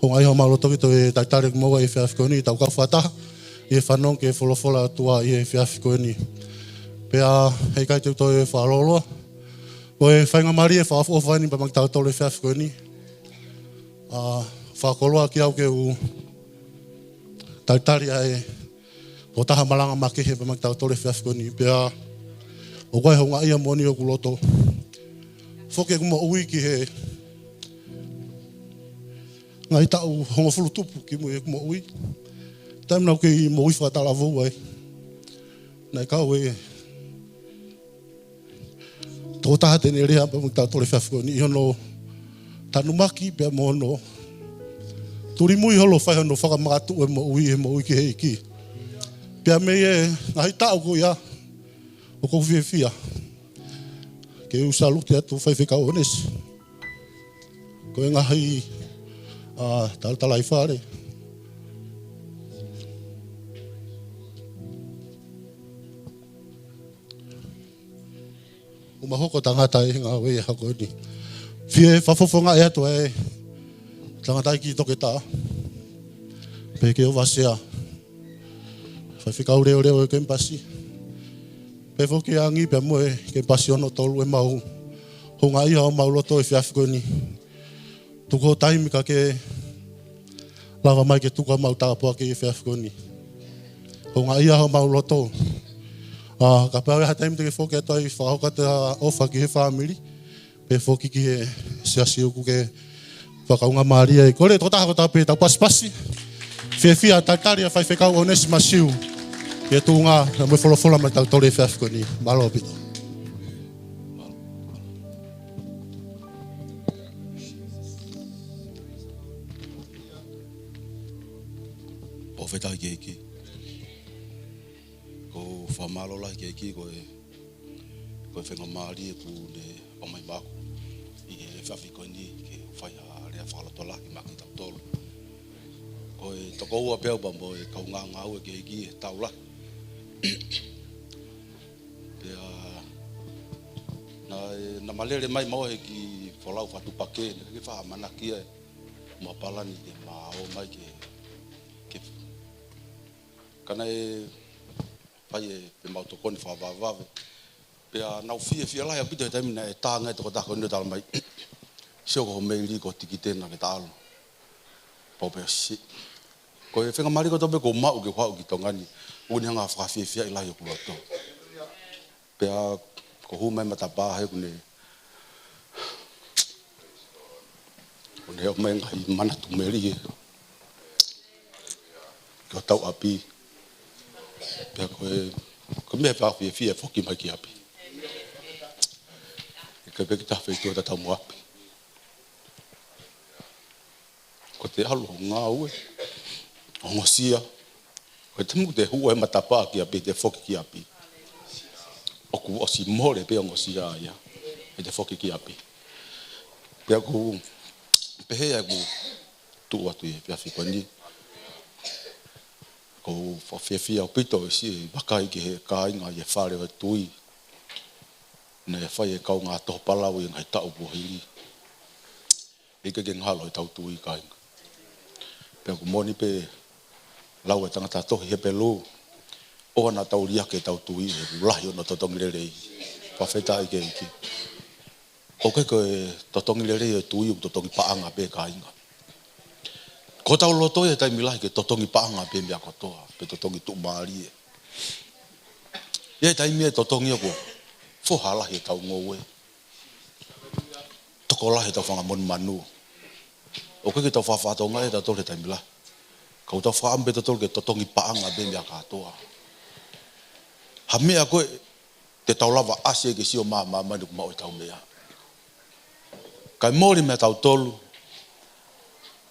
houngaʻia homau loto ke toe talitali kimoua he efiafi ko eni, tau kau fakataha ʻi he fanongo ki he folofola ʻa e ʻOtua he efiafi ko eni. Pea heʻikai te u toe fakalōloa. Ko e faingamālie fakaʻofoʻofa eni pea maʻa kitautolu he efiafi ko eni. ʻA, fakakoloa kiate au ke u talitali ʻa e tokotaha malanga makehe pea maʻa kitautolu he efiafi ko eni. Pea ʻoku ʻi ai e houngaʻia moʻoni ʻi hoku loto. Foki ʻeku moʻui ki he ngaahi taʻu hongofulu tupu kimui heʻeku moʻui. Taimi naʻa ku kei moʻui fakatalavou ai. Naʻe kau e tokotaha te ne lea pea maʻa kitautolu he efiafi ko eni ʻi hono tanumaki pea mo hono tulimui holo fai hono fakamakatuʻu e moʻui, e moʻui ki he ʻEiki. Pea mei he ngaahi taʻu ko ia, ʻoku ou fiefia ke u salute atu Faifekau ʻOnesi. Ko e ngaahi, ʻa, talatalaifale. ʻOku ma hoko tangata ʻi he ngāue he ʻaho ko eni. Fie fakafofongaʻi atu e tangataʻeiki toketā. Pehē ki he ʻovasea. Faifekau leoleo e kemipasi. Pehē foki ki he angi pea mo e kemipasi hono tolu, ʻemau houngaʻia homau loto he efiafi ko eni. Tuku hoʻo taimi ka ke lava mai ke tuku haʻamau tāpuaki he efiafi ko eni. Houngaʻia homau loto. ʻA, kapau ʻe ʻi ai ha taimi te ke foki atu ai fakahoko atu ha ʻofa ki he fāmili. Pehē foki ki he siasi ʻoku ke fakaʻaongaʻi mai ai. Kole tokotaha kotoa pē tau pasipasi. Fiefia talitali ʻa Faifekau ʻOnesi Masiu. Ki he tuʻunga mo e folofola maʻa kitautolu he efiafi ko eni. Mālō ʻaupito. Fakafetaʻi ki he ʻEiki. ʻOku ou fakamālō lahi ki he ʻEiki ko e, ko e faingamālie kuo ne ʻomai maʻaku ʻi he efiafi ko eni ke fai ha lea fakalotolahi maʻa kitautolu. Ko e tokoua pē au pea mo e kaungā ngāue ki he ʻEiki he taʻu lahi. Pea naʻe, naʻa ma lele mai maua he kiʻi folau fakatuʻupakē, naʻe ʻikai ke faʻa ʻamanaki ia ʻe ma palani ke ma ō mai ke, ke, ka naʻe fai ʻe, pē mau tokoni fakavavevave. Pea naʻa ku fiefia lahi ʻaupito he taimi naʻe tā ange e tokotaha ko eni ʻo talamai, "Sio ko Meili ko e tikite na ke ta ʻalu." Pau pē si. Ko e faingamālie kotoa pē kuo u maʻu ke u haʻu ki Tonga ni, ʻoku ne hanga fakafiefiaʻi lahi hoku loto. Pea ko u hū mai matapā he ʻoku ne, ʻoku ne ʻomai e ngaahi manatu melie ki hotau ʻapi. Pea ko e, ko e meʻa fakafiefia e foki mai ki ʻapi. ʻIkai pē ke ta fai tuʻu tatau mo ʻapi. Ko ʻete ʻalu ʻo ngāue, ongosia. Ko e taimi ʻoku te hū ai matapā ki ʻapi, te foki ki ʻapi, ʻoku ʻosi mole pē ongosia ia. ʻete foki ki ʻapi. Pea ʻoku pehē ʻeku tuʻu atu ʻi he efiafi ko eni. ʻOku ou fiefia ʻaupito ʻi siʻi vakai ki he kāinga ʻi he fale ʻo e tui. Naʻe fai ʻe he kaungā toho palau ʻi he ngaahi taʻu kuo hili. ʻIkai ke ngalo ʻetau tui, kāinga. Pea ʻoku moʻoni pē lau ʻa e tangata tohi Hepelū, ʻoua naʻa tau liʻaki ʻetau tui, he ʻoku lahi hono totongi lelei. Fakafetaʻi ki he ʻEiki. ʻOku ʻikai ko e totongi lelei ʻo e tui ʻoku totongi paʻanga pē, kāinga. Ko ʻetau loto ia he taimi lahi ke totongi paʻanga pē meʻa kotoa, pe totongi tuʻumālie. ʻI he taimi ʻe totongi ʻoku foha lahi ʻetau ngoue. Tokolahi ʻetau fanga monumanu. ʻOku ʻikai ke tau fakafatongia ʻe tautolu he taimi lahi. Ka ʻoku tau fakaʻamu pē tautolu ke totongi paʻanga pē meʻa kātoa. Ha meʻa ko ē te tau lava ʻasi ai ke sio mai māmani ʻoku maʻu ʻetau meʻa. Kae mole meʻa tautolu.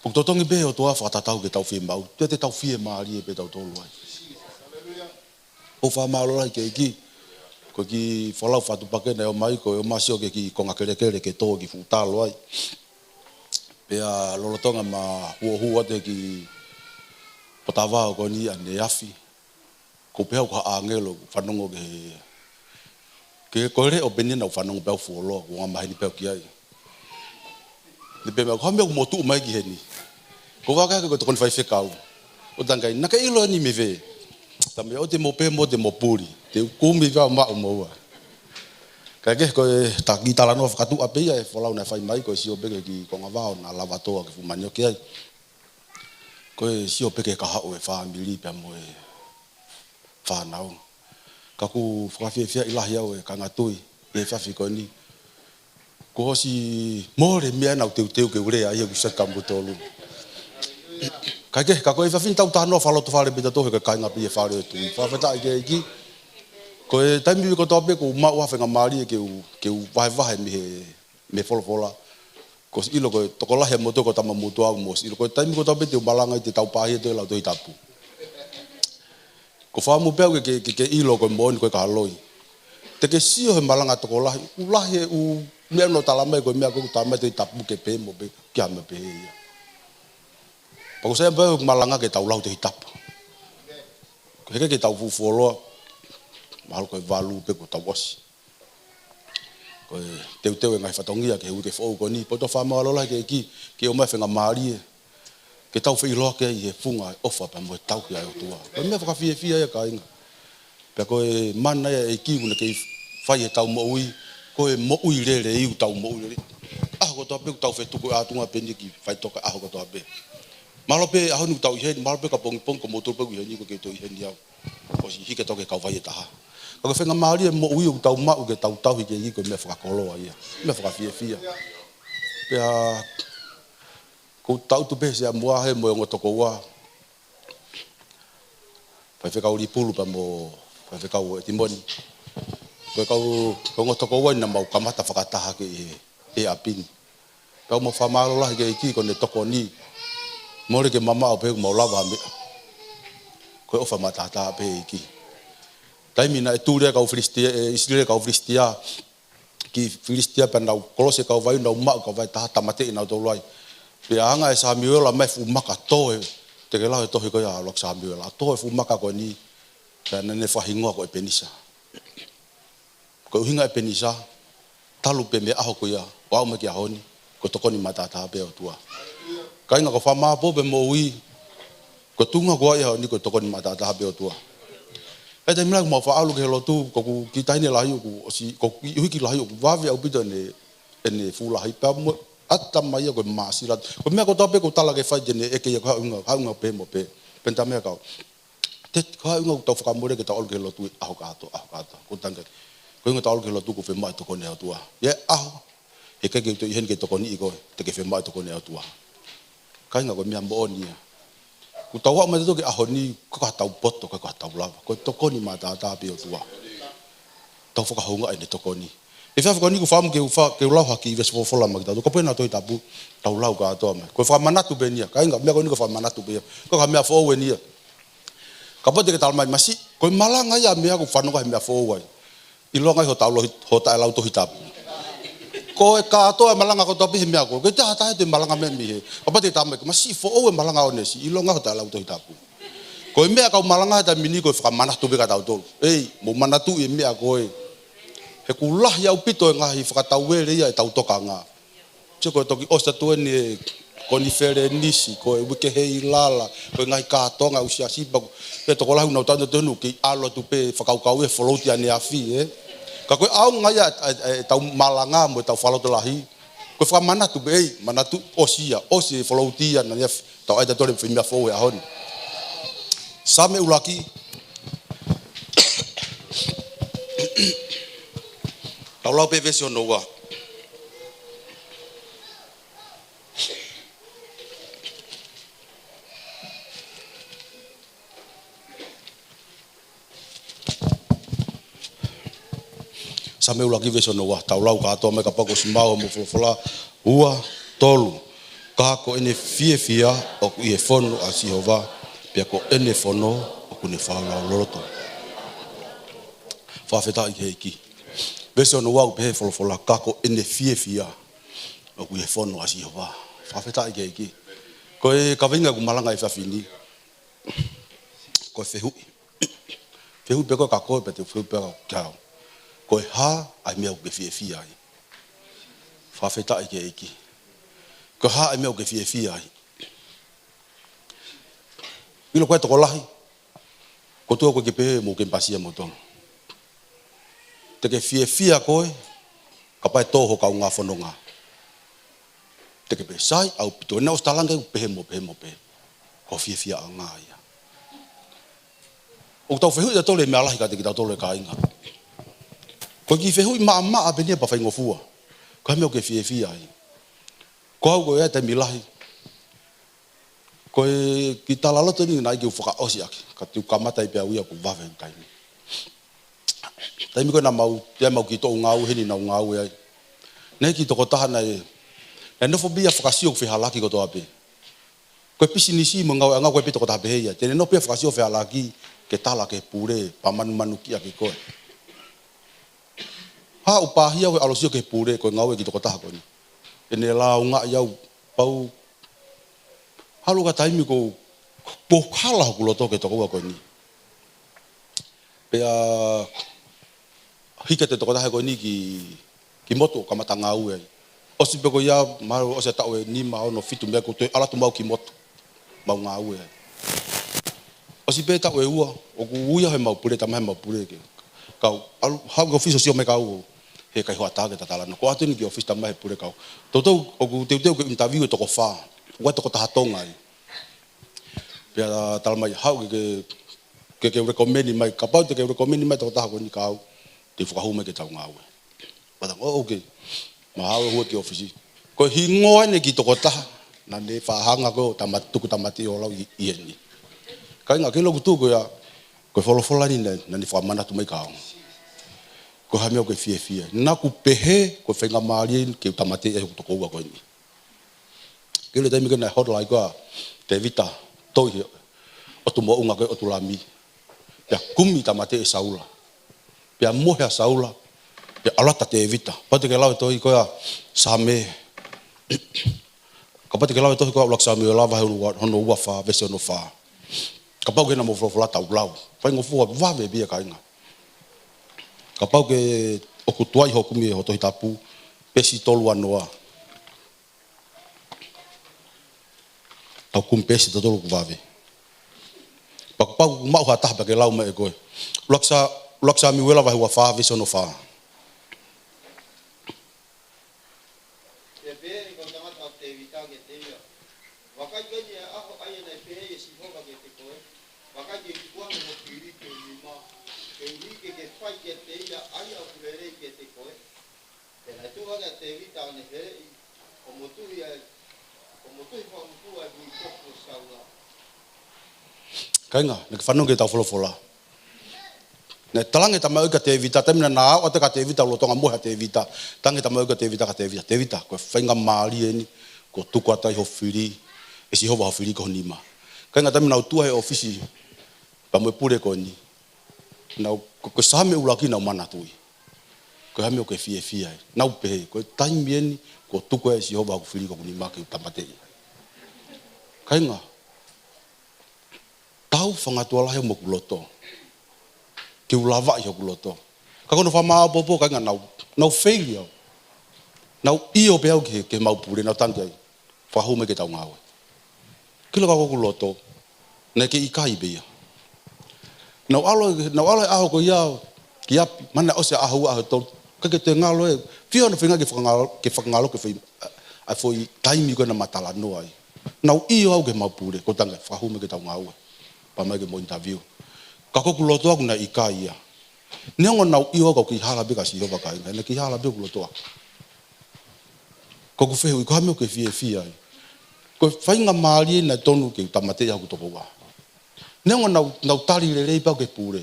ʻOku totongi pē ʻOtua fakatatau ke tau fiemaʻu. Te, te tau fiemālie pē tautolu ai. ʻOku ou fakamālō lahi ki he ʻEiki. Ko e kiʻi folau fakatuʻupakē naʻe ʻomai, ko e ʻomai ʻo sio ki he kiʻi konga kelekele ke tō e kiʻi fuʻu talo ai. Pea lolotonga ʻema huohua atu e kiʻi potavao ko eni ʻaneafi. ʻOku ou pehē au ko ha ʻāngelo, fanongo ki he, ki he ko e leʻo pē eni naʻá ku fanongo pē au fuoloa, ʻoku ou angamaheni pē au ki ai. Ne pehē mai, ko e hā e meʻa ʻoku mo tuʻu mai ki heni? Ko e vakai ko e tokoni faifekau. ʻO tangai, naʻá ke ʻilo eni mei fē? Tala mai, ʻoua te mo pehē mo te mo puli. Te u kumi pē au maʻu moua. Kae kehe ko e ta kiʻi talanoa fakatuʻa pē ia e folau naʻe fai mai, ko e sio pē ki he kiʻi konga vao naʻa lava tō ʻaki e fuʻu manioki ai. Ko e sio pē ki he kahaʻu e fāmili pea mo e fānau. Ka ʻoku ou fakafiefiaʻi lahi au e kāinga tui, ʻi he efiafi ko eni. Kuo ʻosi mole meʻa naʻá ku teuteu ke u lea ai ʻoku seka mutolu. Kae kehe, ka ko e efiafi ni tau talanoa fakalotofale pē tautolu he ko e kāinga pē ʻi he fale ʻo e tui. Fakafetaʻi ki he ʻEiki. Ko e taimi kotoa pē ʻoku ou maʻu ha faingamālie ke u, ke u vahevahe mei he mei he folofola. Kuo ʻosi ʻilo ko e tokolahi ʻa moutolu ko e tama motuʻa, mo ʻosi ʻilo ko e taimi kotoa pē te u malanga ai te tau pāhia ʻe he Lautohi Tapu. ʻOku ou fakaʻamu pē au ke, ke, ke, ke ʻilo ko e moʻoni ko e kahaloi. Te ke sio he malanga tokolahi, ʻoku lahi e ʻū meʻa naʻe tala mai ko e meʻa ko ē ʻoku tala mai Tohi Tapu ke pehē mo pehē, ke hā mai pehē ia. Pea ʻoku sai pē ʻeku malanga ke tau lau Tohi Tapu. Ko e heke ke tau fuʻu fuoloa, mahalo ko e valu pē kuo tau ʻosi. Ko e teuteu e ngaahi fatongia ki he uike foʻou ko eni, pea ʻoku ou fakamālō lahi ki he ʻEiki, ke ʻomai e faingamālie ke tau feʻiloaki ai he funga e ʻofa pea mo e tauhi ʻa e ʻOtua. Ko e meʻa fakafiefia ia kāinga. Pea ko e mana ia e ʻEiki ʻoku ne kei fai heʻetau moʻui, ko e moʻui lelei ʻoku tau moʻui lelei. ʻAho kotoa pē ʻoku tau fetuku ʻa e ʻatunga pē eni ki faʻitoka ʻaho kotoa pē. Mahalo pē ʻaho ni ʻoku tau ʻi heni, mahalo pē ka pongipongi ko moutolu pē ʻoku ʻi heni, ko kei toe ʻi heni au. ʻOsi hiki atu ki he kauvai ʻe taha. Ka ko e faingamālie e moʻui ʻoku tau maʻu ke tau tauhi ki he ʻEiki ko e meʻa fakakoloa ia. Meʻa fakafiefia. Pea ʻoku ou tangutu pē he Siamuahe mo e ongo tokoua. Faifekau Lipulu pea mo Faifekau ʻEtimoni. Ko e kau, ko e ongo tokoua ni naʻa mau kamata fakataha ki he, he ʻapi ni. Pea ʻoku mau fakamālō lahi ki he ʻEiki ko ʻene tokoni. Mole ke mamaʻo pē ʻoku mau lava ha meʻa. Ko e ʻofa maʻataʻatā pē ʻa e ʻEiki. Taimi naʻe tuli ai e kau Filisitia, ʻe ʻIsileli e kau Filisitia ki Filisitia pea nau kolosi e kauvai, nau maʻu e kauvai ʻe taha, tāmateʻi nautolu ai. Pea hanga ʻe Samiuela ʻo ʻomai e fuʻu maka, tō e, te ke lau he tohi ko ia ʻa ʻUluaki Samiuela, tō e fuʻu maka ko eni, pea naʻá ne fakahingoa ko ʻEpenisa. Ko e ʻuhinga ʻEpenisa, talu pē mei he ʻaho ko ia ʻo aʻu mai ki he ʻaho ni, ko e tokoni maʻataʻatā pē ʻa e ʻOtua. Kāinga, ko e fakamāʻopoʻopo e moʻui, ko e tuʻunga ko ia ʻo e ʻaho ni ko e tokoni maʻataʻatā pē ʻa e ʻOtua. He taimi lahi ʻoku mau faʻa ʻalu ki he lotu, ko ʻeku kiʻi taʻahine lahi ʻoku ʻosi, ko ʻeku kiʻi ʻuhiki lahi ʻoku vave ʻaupito ʻene, ʻene fuʻu lahi. Pea mo e ʻatamai ia ko e māsila. Ko e meʻa kotoa pē ʻoku tala ke fai te ne ʻeke ia ko e hā e ʻuhinga, hā e ʻuhinga pē mo pē. Pea ne talamai kia au, Teti, ko e hā e ʻuhinga ʻoku tau fakamolemole ke tau ʻalu ki he lotu he ʻaho kotoa, ʻaho kotoa. Ko e tangi, ko e ʻuhinga tau ʻalu ki he lotu ko e fiemaʻu e tokoni ʻa e ʻOtua. ʻI he ʻaho, he ʻikai ke u toe ʻi heni ke tokoniʻi koe, te ke fiemaʻu e tokoni ʻa e ʻOtua. Kāinga, ko e meʻa moʻoni ia. ʻOku tau aʻu mai tautolu ki he ʻaho ni, ʻikai ko haʻatau poto, ʻikai ko haʻatau lava. Ko e tokoni maʻataʻatā pē ʻa e ʻOtua. Tau fakahoungaʻi ʻene tokoni. He efiafi ko eni ʻoku ou fakaʻamu ke u fa-, ke u lau ha kiʻi veesi folofola maʻa kitautolu. Kapau ʻe ʻi ai ha Tohi Tapu, tau lau kātoa mai. Ko e fakamanatu pē eni ia. Kāinga, meʻa ko eni ko e fakamanatu pē ia. ʻIkai ko ha meʻa foʻou eni ia. Kapau te ke talamai, masiʻi, ko e malanga ia ʻa e meʻa ʻoku fanongo he meʻa foʻou ai. ʻIlonga ai hoʻo taʻe lau, hoʻo taʻe lau Tohi Tapu. Ko e kātoa e malanga kotoa pē he meʻa ko ē. Ko e taha taha e malanga meʻa mei hē. Kapau te tau mai, ko e masiʻi foʻou e malanga ʻo e ʻEiki. ʻIlonga hotau lau Tohi Tapu. Ko e meʻa ʻoku ou malanga he taimi ni ko e fakamanatu pē kia tautolu. Ei, mou manatuʻi e meʻa ko ē. He ʻoku lahi ʻaupito e ngaahi fakatauele ia ʻetau tokanga. Sio ko e toki ʻosi atu eni e konifelenisi, ko e uike hei lala, ko e ngaahi kātoanga ʻo e siasi pea ko e tokolahi ʻoku nau tau atu eni ʻoku kei ʻalu atu pē fakakaukau e float ʻaneafi, ē. Ka ko e ʻaonga ia ʻe, ʻe, ʻetau malanga mo ʻetau fakalotolahi. Ko e fakamanatu pē, ei, manatu ʻosi ia, ʻosi e float ia ʻaneafi, tau ʻai tautolu e foʻi meʻa foʻou he ʻaho ni. Saame ʻuluaki. Tau lau pē veesi hono ua. Saame ʻuluaki veesi hono ua, tau lau kātoa mai kapau kuo ʻosi maʻu hoʻomou folofola, ua, tolu. Ka ko ʻene fiefia ʻoku ʻi he fono ʻa Sihova, pea ko ʻene fono ʻoku ne fakalaulauloto. Fakafetaʻi ki he ʻEiki. Veesi hono ua ʻoku pehē folofola, ka ko ʻene fiefia ʻoku ʻi he fono ʻa Sihova. Fakafetaʻi ki he ʻEiki. Ko e kaveinga ʻeku malanga he efiafi ni, ko e fehuʻi. Fehuʻi pē ko ē kia koe pea te u fehuʻi pē au kia au. Ko e hā ʻa e meʻa ʻoku ke fiefia ai? Fakafetaʻi ki he ʻEiki. Ko e hā ʻa e meʻa ʻoku ke fiefia ai? ʻIlo ko e tokolahi, ko e tuʻu ko ē ke pehē mo ke pasia mo tolo. Te ke fiefia koe, kapau ʻe tō ho kaungā fononga. Te ke pehē sai ʻaupito, ʻena ʻosi talaange ʻoku pehē mo pehē mo pehē. Ko e fiefiaʻanga ia. ʻOku tau fehuʻi tautolu e meʻa lahi kiate kitautolu e kāinga. Ko e kiʻi fehuʻi maʻamaʻa pē eni pea faingofua. Ko e hā e meʻa ʻoku ke fiefia ai? Ko au ko e taimi lahi. Ko e kiʻi talaloto eni naʻe ʻikai ke u fakaʻosi ʻaki. Ka te u kamata ai pē au ia ʻoku vave ʻeku taimi. Taimi ko ē naʻa mau, ʻi ai ʻemau kiʻi toʻu ngāue heni naʻa ku ngāue ai. Naʻe ʻi ai e kiʻi tokotaha naʻe, naʻe nofo pē ia ʻo fakasio ʻoku fehālaaki kotoa pē. Ko e pisinisi mo e ngāueʻanga ko ē pē tokotaha pehē ia. Te ne nofo pē ia ʻo fakasio ʻoku fehālaaki ke tala ki he pule, pea manumanukiʻi ʻaki koe. Haʻu pē ia ʻo ʻalu ʻo sio ki he pule, ko e ngāue e kiʻi tokotaha ko eni. ʻEne lāungaʻi au, pau, ʻalu ka taimi ko, ko e hala hoku loto ki he tokoua ko eni. Pea hiki atu e tokotaha ko eni ki, ki motu ʻo kamata ngāue ai. ʻOsi pē ko ia, mahalo ʻosi e taʻu ʻe nima, ono, fitu meʻa ko ē toe ʻalu atu mo au ki motu. Mau ngāue ai. ʻOsi pē taʻu ʻe ua, ʻoku ui au heʻemau pule, tama heʻemau pule ke. Kau, ʻalu, haʻu ki he ʻōfisi ʻo sio mai kia au, he ʻikai hoʻatā ke ta talanoa. Ko e ʻalu eni ki he ʻōfisi tama he pule kau. Toutou, ʻoku teuteu ke interview e toko fā. Ua tokotaha Tonga ai. Pea tala mai, haʻu ke, ke, ke, ke recommend mai, kapau te ke recommend mai tokotaha ko eni kia au, te u fakahū mai ke tau ngāue. Pea u talaange, oh, okay. Mau haʻu hua ki he ʻōfisi. Ko e hingoa eni e kiʻi tokotaha, naʻa ne faʻa hanga ko ē ʻo tama-, tuku tāmateʻi ʻo lau ʻi, ʻi heni. Kāinga, ʻikai ke u loto atu ko ia, ko e folofola eni naʻe, naʻa ne fakamanatu mai kia au. Ko e hā e meʻa ʻoku ke fiefia ai? Naʻa ku pehē, ko e faingamālie eni ke u tāmateʻi ai hoku tokoua ko eni. Ke ʻilo e taimi ko ē naʻe hotline ko ē ʻa Tēvita Tohi, ʻotu moʻunga ko ē ʻOtulami. Pea kumi tāmateʻi ʻe Saula. Pea mohe ʻa Saula. Pea ʻalu atu ʻa Tēvita. Kapau te ke lau e tohi ko ē ʻa Saame. Kapau te ke lau e tohi ko ē ʻa ʻUluaki Sāmiuela vahe ua, hono ua fā, veesi hono fā. Kapau ʻoku ʻi ai haʻamou folofola tau lau. Faingofua vave pē ia kāinga. Kapau ʻoku ke, ʻoku tuai hoʻo kumi e ho Tohi Tapu, peesi tolu ua noa. Tau kumi peesi tolu ua noa ʻoku vave. Pea kapau ʻoku maʻu ha taha pea ke lau mai ʻe koe. ʻUluaki Sā-, ʻUluaki Sāmiuela vahe ua fā, veesi hono fā. Pea pehē ʻe he kau tangata ʻo Tēvita kiate ia, vakai ko eni e ʻaho ʻa ia naʻe pehē ʻe Sihova kiate koe, vakai ke tuku ange ho fili ki ho nima, koeʻuhi ke ke fai kiate ia ʻa ia ʻoku lelei kiate koe. Pea naʻe tuʻu hake ʻa Tēvita ʻo ne heleʻi, ʻo motuhi ai, ʻo motuhi fakamutuʻa e hui kofu ʻo Saula. Kāinga, naʻa ke fanongo ki heʻetau folofola. Naʻe talaange ʻe he tamaioʻeiki kia Tēvita, taimi naʻa na aʻu atu kia Tēvita, lolotonga mohe ʻa Tēvita, talaange ʻe he tamaioʻeiki kia Tēvita, kia Tēvita, Tēvita, ko e faingamālie eni, kuo tuku atu ai ho fili, ʻe Sihova ho fili ki ho nima. Kāinga, taimi naʻa ku tuʻu he ʻōfisi, pea mo e pule ko eni. Naʻa ku, ko, ko e Saame ʻuluaki naʻa ku manatuʻi. Ko e hā e meʻa ʻoku ke fiefia ai? Nau pehē, ko e taimi eni kuo tuku ai ʻe Sihova hoku fili ko hoku nima ke u tāmateʻi. Kāinga, tau fakangatuʻalahi mo hoku loto. Ke u lavaʻi hoku loto. Ka ko hono fakamāʻopoʻopo, kāinga, nau, nau failure. Nau ʻio pē au ki he, ki heʻemau pule, nau tangi ai. Fakahū mai ke tau ngāue. Kila ka ko hoku loto, naʻe kei ʻikai pē ia. Nau ʻalu, nau ʻalu he ʻaho ko ia ki ʻapi, mana ʻosi ʻaho ua, ʻaho tolu, ʻikai ke toe ngalo ē. Fiha hono feinga ke fakangalo, ke fakangalo, ke fai, ʻa e foʻi taimi ko ē naʻa ma talanoa ai. Nau ʻio au ki heʻemau pule, ko tangi, fakahū mai ke tau ngāue. Pea mai ke mo interview. Ka ko hoku loto ʻaʻaku naʻe ʻikai ia. Neongo nau ʻio au ka u kei hala pē kia Sihova, kāinga, naʻe kei hala pē hoku loto ʻaʻaku. Ko ʻeku fehuʻi, ko e hā e meʻa ʻoku ke fiefia ai? Ko e faingamālie naʻe tonu ke u tāmateʻi hoku tokoua. Neongo nau, nau tali lelei pē au ki he pule.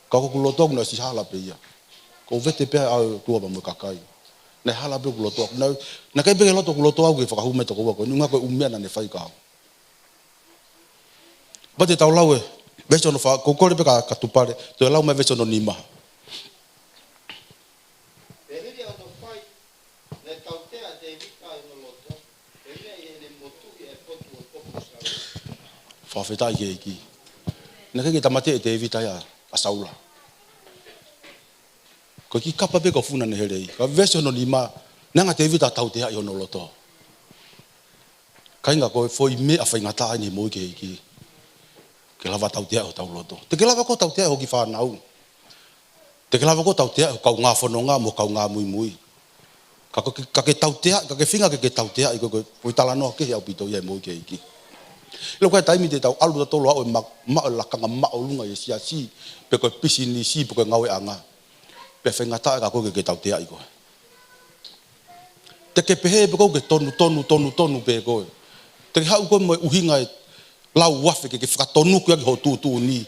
Ka ko hoku loto ʻaʻaku naʻe ʻosi hala pē ia. Ko e vete pē ʻa e ʻOtua pea mo e kakai. Naʻe hala pē hoku loto ʻaʻaku. Naʻe, naʻe ʻikai pē ke loto hoku loto ʻaʻaku ke fakahū mai e tokoua ko eni, ʻuhinga ko e ʻū meʻa naʻa ne fai kia au. Pea te tau lau e veesi hono fā, ko e kole pē kia, kia Tupale, toe lau mai e veesi hono nima. Pea hili ʻa hono fai, naʻe tautea ʻa Tēvita ʻi hono loto, pea ʻi heʻene motuhi ʻa e potu ʻo e poku ʻo Saula. Fakafetaʻi ki he ʻEiki. Naʻe ʻikai ke tāmateʻi ʻe Tēvita ia ʻa Saula. Ko e kiʻi kapa pē ko e funa ne hele ai. Ka veesi hono nima, naʻe hanga ʻe Tēvita ʻo tauteaʻi hono loto. Kāinga, ko e foʻi meʻa faingataʻa eni he moʻui ki he ʻEiki. Ke lava tauteaʻi hotau loto. Te ke lava koe tauteaʻi ho kiʻi fānau. Te ke lava koe tauteaʻi ho kaungā fononga mo e kaungā muimui. Ka ko e, ka ke tautea, ka ke feinga ke, ke tauteaʻi, ko e, ko e, ko e talanoa kehe ʻaupito ia he moʻui ki he ʻEiki. ʻIlo ko e taimi te tau ʻalu tautolu ʻo aʻu ʻo ma-, maʻu e lakanga māʻolunga ʻi he siasi, pe ko e pisinisi, pe ko e ngāueʻanga. Pea faingataʻa ka ko e ke, ke tauteaʻi koe. Te ke pehē pē koe ke tonu, tonu, tonu, tonu pē koe. Te ke haʻu koe mo e ʻuhinga ʻe lau afe ke, ke fakatonuki ʻaki hoʻo tuʻutuʻuni.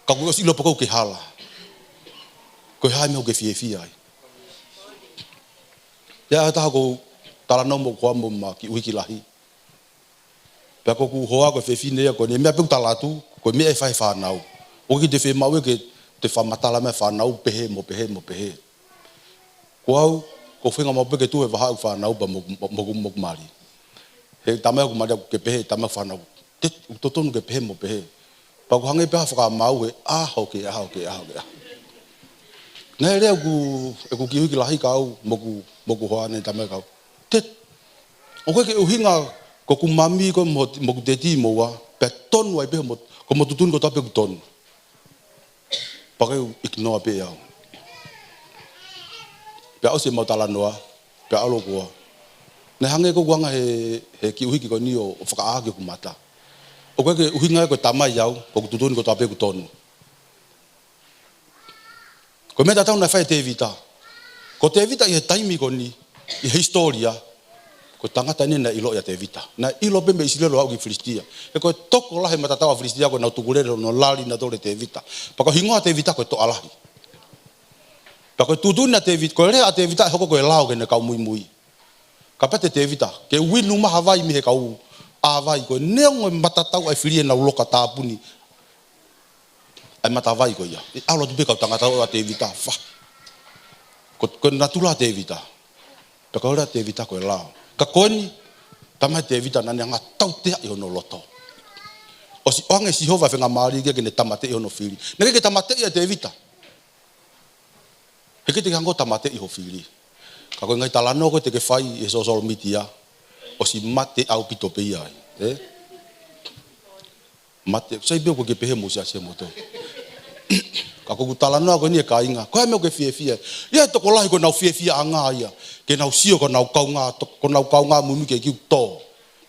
Ka kuo ʻosi ʻilo pē koe ke hala. Ko e hā e meʻa ʻoku ke fiefia ai? Pea ʻi he taimi ʻoku ou talanoa mo hoku hoa mo ʻema kiʻi ʻuhiki lahi. Pea ko hoku hoa ko e fefine ia ko eni, meʻa pē ʻoku tala atu, ko e meʻa ʻe fai ʻe he fānau. ʻOku ʻikai te u fiemaʻu ia ke te fakamatala mai e fānau pehē mo pehē mo pehē. Ko au, ʻoku ou feinga maʻu pē ke tuʻu he vahaʻa ʻo e fānau pea mo, mo, mo, mo hoku mali. He talamai ʻe hoku mali ʻoku ke pehē, talamai ʻe he fānau. Te, ʻoku totonu ke pehē mo pehē. Pea ʻoku hangē pē ha fakamaau he ʻaho ki he ʻaho ki he ʻaho ki he ʻaho. Naʻe lea ʻeku, ʻeku kiʻi ʻuhiki lahi kia au, mo hoku, mo hoku hoa naʻe talamai kia au. Te, ʻoku ʻikai ke ʻuhinga ko hoku mami koe mo, mo hoku teti mo ua, pea tonu ai pē mo, ko hoʻomo tuʻutuʻuni kotoa pē ʻoku tonu. Pea ʻoku ou ignore pē au. Pea ʻosi ʻemau talanoa, pea ʻalu hoku hoa. Naʻe hangē ko ʻeku anga he, he kiʻi ʻuhiki ko eni ʻo, ʻo fakaʻā ʻaki hoku mata. ʻOku ʻikai ke ʻuhinga ia ko e tamai au, ko hoku tuʻutuʻuni kotoa pē ʻoku tonu. Ko e meʻa tatau naʻe fai ʻe Tēvita. Ko Tēvita ʻi he taimi ko eni, ʻi he hisitōlia, ko e tangata eni naʻe ʻiloʻi ʻa Tēvita. Naʻe ʻilo pē mei ʻIsileli ʻo aʻu ki Filisitia. He ko e tokolahi e matatau ʻa Filisitia ko ʻenau tukulele ʻo nau lali nautolu ʻe Tēvita. Pea ko e hingoa ʻo Tēvita ko e Toʻalahi. Pea ko e tuʻutuʻuni ʻa Tēvita, ko e lea ʻa Tēvita ʻe hoko ko e lao ki heʻene kau muimui. Kapau te Tēvita, ke uinu mai ha vai mei he kau ʻā vai ko ē, neongo e matatau ʻa e fili ʻenau loka tāpuni ʻa e matavai ko ia. ʻE ʻalu atu pē kau tangata ʻo ʻa Tēvita, fa. Ko, ko e natula ʻa Tēvita. Pea ko e lea ʻa Tēvita ko e lao. Ka ko eni, talamai ʻe Tēvita naʻa ne hanga ʻo tauteaʻi hono loto. ʻOsi ʻoange ʻe Sihova e faingamālie ke ne tāmateʻi hono fili. Naʻe ʻikai ke tāmateʻi ʻe Tēvita. He ʻikai te ke hanga ʻo tāmateʻi ho fili. Ka ko e ngaahi talanoa ko ē te ke fai he social media, ʻosi mate ʻaupito pē ia ai, ē? Mate, sai pē ʻoku ke pehē mo siasi mo tō. Ka ko ʻeku talanoa ko eni ē kāinga, ko e hā e meʻa ʻoku ke fiefia ai? ʻI ai e tokolahi ko ʻenau fiefiaʻanga ia, ke nau sio ko ʻenau kaungā, ko ʻenau kaungā muimui ke kiu tō.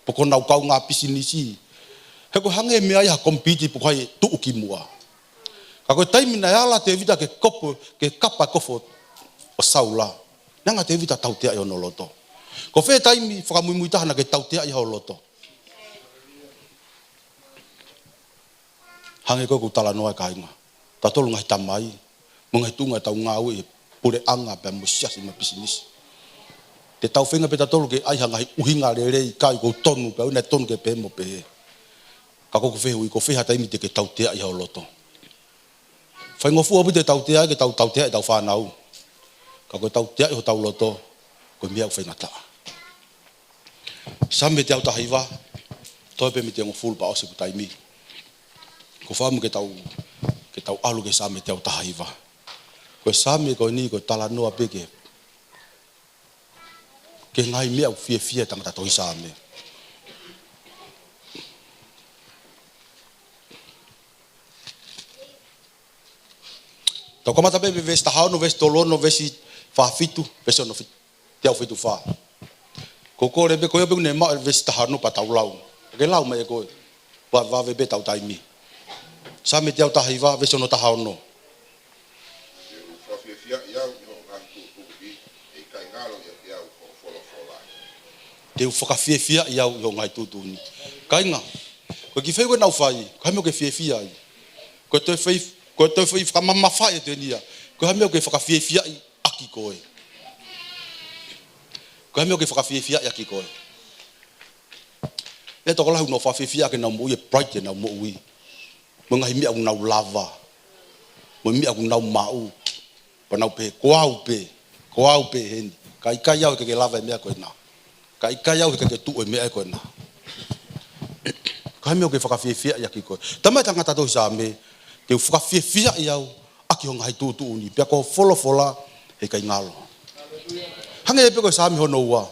Pe ko ʻenau kaungā pisinisi. He ko e hangē e meʻa ia ha compete pe ko hai ʻe tuʻu ki muʻa. Ka ko e taimi naʻe ala ʻa Tēvita ke kopo, ke kapa e kofu ʻo Saula, naʻe hanga ʻe Tēvita ʻo tauteaʻi hono loto. Ko fē taimi fakamuimui taha naʻa ke tauteaʻi ai ho loto? Hangē ko ʻeku talanoa ē kāinga. Tautolu ngaahi tamai, mo e ngaahi tuʻunga ʻetau ngāue ʻi he puleʻanga pea mo e siasi mo e pisinisi. Te tau feinga pē tautolu ke ʻai ha ngaahi ʻuhinga lelei, ʻikai, ʻoku ou tonu pē au, naʻe tonu ke pehē mo pehē. Ka ko ʻeku fehuʻi, ko fē ha taimi te ke tauteaʻi ai ho loto? Faingofua ʻaupito e tautea ke tau tauteaʻi ʻetau fānau. Ka ko e tauteaʻi hotau loto, ko e meʻa ʻoku faingataʻa. Saame teau taha hiva, toe pē mei he hongofulu pea ʻosi ʻeku taimi. ʻOku ou fakaʻamu ke tau, ke tau ʻalu ki he Saame teau taha hiva. Ko e Saame ko eni, ko e talanoa pē ki he, ki he ngaahi meʻa ʻoku fiefia ai e tangata tohi Saame. Tau kamata pē mei he veesi taha ono, veesi tolu ono, veesi fā fitu, veesi ono fitu, teau fitu fā. Ko e kole pē, ko ia pē ʻoku ne maʻu e veesi taha ono pea tau lau. Ke lau mai ʻe koe. Vave, vave pē ʻetau taimi. Saame teau taha hiva, veesi ono taha ono. Te u fakafiefiaʻi au ʻi hoʻo ngaahi tuʻutuʻuni, ʻe ʻikai ngalo ʻiate au hoʻo folofola. Te u fakafiefiaʻi au ʻi hoʻo ngaahi tuʻutuʻuni. Kāinga, ko e kiʻi fehuʻi ʻoku ou fai, ko e hā e meʻa ʻoku ke fiefia ai? Ko e toe fai, ko e toe fai fakamamafaʻi atu eni ia. Ko e hā e meʻa ʻoku ke fakafiefiaʻi ʻaki koe? Ko e hā e meʻa ʻoku ke fakafiefiaʻi ʻaki koe? ʻE tokolahi ʻoku nau fakafiefia ʻaki ʻenau moʻui, e pride ʻenau moʻui. Mo e ngaahi meʻa ʻoku nau lava. Mo e meʻa ʻoku nau maʻu. Pea nau pehē, ko au pē, ko au pē heni. Ka ʻikai au he ʻikai ke lava e meʻa ko ena. Ka ʻikai au he ʻikai ke tuʻu e meʻa ko ena. Ko e hā e meʻa ʻoku ke fakafiefiaʻi ʻaki koe? Talamai ʻe he tangata tohi Saame, te u fakafiefiaʻi au ʻaki hoʻo ngaahi tuʻutuʻuni. Pea ko hoʻo folofola ʻe ʻikai ngalo. Hangē pē ko e Saame hono ua.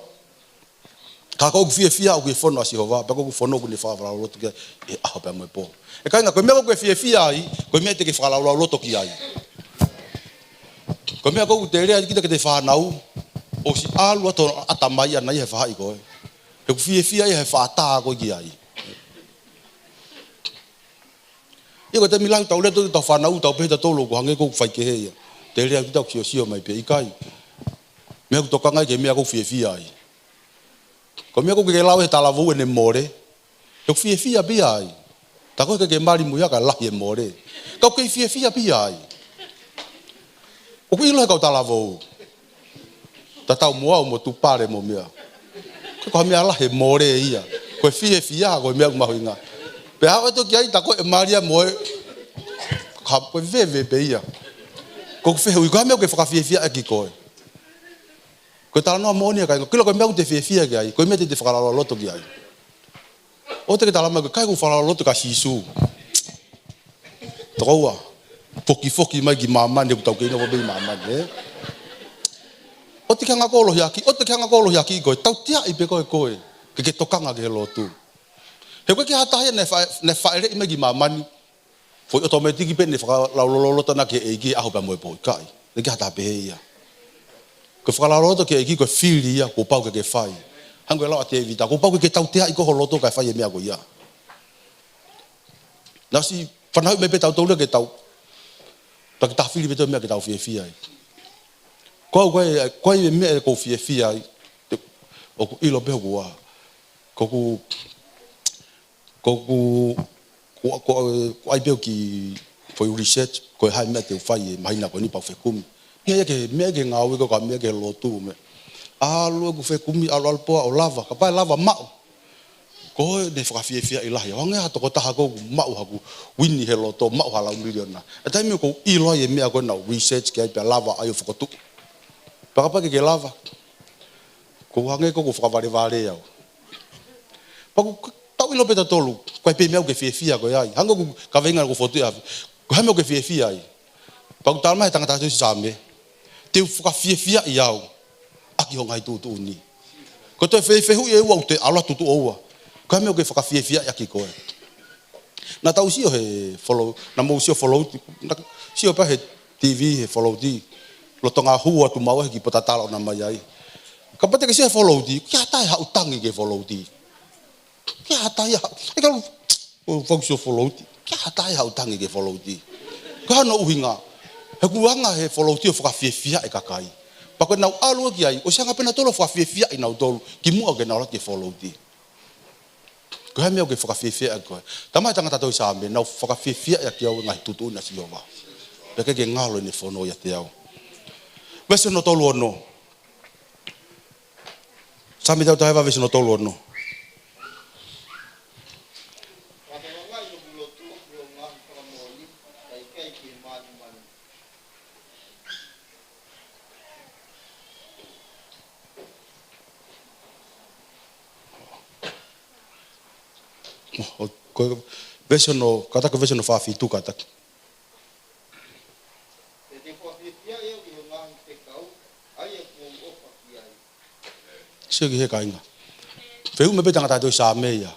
Ka ko ʻeku fiefia ʻoku ʻi he fono ʻa Sihova, pea ko ʻeku fono ʻoku ne fakalaulauloto ki ai he ʻaho pea mo e pō. ʻE kāinga, ko e meʻa ʻoku ke fiefia ai, ko e meʻa te ke fakalaulauloto ki ai. Ko e meʻa ʻoku te lea ai kita ki he fānau, ʻosi ʻalu atu hono ʻatamai ʻana ia he faʻahi ko ē. He ʻoku fiefia ia he faʻa tā ko ē ki ai. ʻIo, ko e taimi lahi ʻoku tau lea atu ki hotau fānau, tau pehē ʻe tautolu ʻoku hangē ʻoku fai kehe ia. Te lea atu kita ʻoku siosio mai pē, ʻikai. Meʻa ʻoku tokanga ia ki he meʻa ʻoku fiefia ai. Ko e meʻa ʻoku ke lau he talavou ʻene mole, he ʻoku fiefia pē ia ai. Tā ko ē ke ke mali mo ia ka lahi e mole. Ka ʻoku ke fiefia pē ia ai. ʻOku ʻilo he kau talavou. Tatau mo au mo Tupale mo meʻa. Ko e hā e meʻa lahi e mole ia. Ko e fiefia, ko e meʻa ʻoku mahuʻinga. Pea aʻu atu ki ai tā ko ē mali ia mo e. Ka ko e veve pē ia. Ko ʻeku fehuʻi, ko e hā e meʻa ʻoku ke fakafiefiaʻi ʻaki koe? Ko e talanoa moʻoni ia kāinga. ʻOku ʻilo ko e meʻa ʻoku te fiefia ki ai, ko e meʻa te te fakalaulauloto ki ai. ʻOua te ke talamai ko e ʻikai ke u fakalaulauloto kia Sīsū. Tokoua, fokifoki mai ki māmani, ʻoku tau kei nofo pē ʻi māmani, ē? ʻOua te ke hanga ʻo kolohiakiʻi, ʻoua te ke hanga ʻo kolohiakiʻi koe, tauteaʻi pē koe koe, ke ke tokanga ki he lotu. He ʻoku ʻikai ke ʻi ai ha taha ia naʻe fa-, naʻe fāʻeleʻi mai ki māmani, foʻi ʻotomētiki pē ne fakalaulauloto ʻana ki he ʻEiki he ʻaho pea mo e pō, ʻikai. ʻIkai ke ʻi ai ha taha pehē ia. Ko e fakalaulauloto ki he ʻEiki ko e fili ia, kuo pau ke ke fai. Hangē ko e lau ʻa Tēvita, kuo pau ke ke tauteaʻi koe ho loto kae fai e meʻa ko ia. Naʻe ʻosi fanauʻi mai pē tautolu ke tau, taki tafili pē ʻetau meʻa ke tau fiefia ai. Ko au ko e, ko e meʻa ʻoku ou fiefia ai, te, ʻoku ʻilo pē hoku ua. Ko ʻeku, ko ʻeku, ko, ko, ko ʻai pē au ki he foʻi research, ko e hā e meʻa te u fai he māhina ko eni pea u fekumi. Meʻa ia ke, meʻa ke ngāue ko e ka meʻa ke lotu meʻa. ʻAlu ʻeku fekumi, ʻalu, ʻalu pē au ʻo lava, kapau ʻe lava maʻu. Ko ʻene fakafiefiaʻi lahi. Hangē ha tokotaha ʻoku maʻu haku uini he loto, maʻu ha laui miliona. ʻI he taimi ʻoku ou ʻilo ai e meʻa ko ē naʻa ku research ki ai pea lava ai ʻo fokotuʻu. Pea kapau ʻe ʻikai ke lava. Ko e hangē ʻoku ou fakavalevale au. Pea ʻoku tau ʻilo pē tautolu, ko e hā e meʻa ʻoku ke fiefia koe ai. Hangē ko e kaveinga naʻa ku fokotuʻu ʻi he ʻaho. Ko e hā e meʻa ʻoku ke fiefia ai? Pea ʻoku talamai ʻe he tangata tohi Saame, te u fakafiefiaʻi au ʻaki hoʻo ngaahi tuʻutuʻuni. Ko e toe fehuʻi ʻe ua ʻoku te ʻalu atu tuʻo ua. Ko e hā e meʻa ʻoku ke fakafiefiaʻi ʻaki koe? Naʻa tau sio he folou, naʻa mou sio folouti, naʻa sio pē he TV he folouti. Lolotonga hū atu maua he kiʻi pōtatala ʻoku ʻomai ai. Kapau te ke sio he folouti, ʻikai ha taha ʻe haʻu tangi ki he folouti. ʻIkai ha taha ia, ʻikai ke u, u fau sio folouti. ʻIkai ha taha ia haʻu tangi ki he folouti. Ko e hā hono ʻuhinga? He ʻoku anga he folouti ʻo fakafiefiaʻi e kakai. Pea ko ʻenau ʻalu ki ai, ʻosi anga pē nautolu ʻo fakafiefiaʻi nautolu, kimuʻa ke nau ʻalu ki he folouti. Ko e hā e meʻa ʻoku ke fakafiefiaʻi ʻaki koe? Talamai ʻe he tangata tohi Saame, naʻa ku fakafiefiaʻi ʻaki au e ngaahi tuʻutuʻuni ʻa Sihova. Pea ʻikai ke ngalo ʻene fono ʻiate au. Veesi hono tolu ono. Saame teau taha hiva veesi hono tolu ono. ʻo, ko e veesi hono, kātaki veesi hono fā fitu kātaki. Te te fakafiefia ia ki he ngaahi fekau, ʻa ia kuo u ʻofa ki ai. Sio ki he kāinga. Fehuʻi mai pē tangata tohi Saame ia.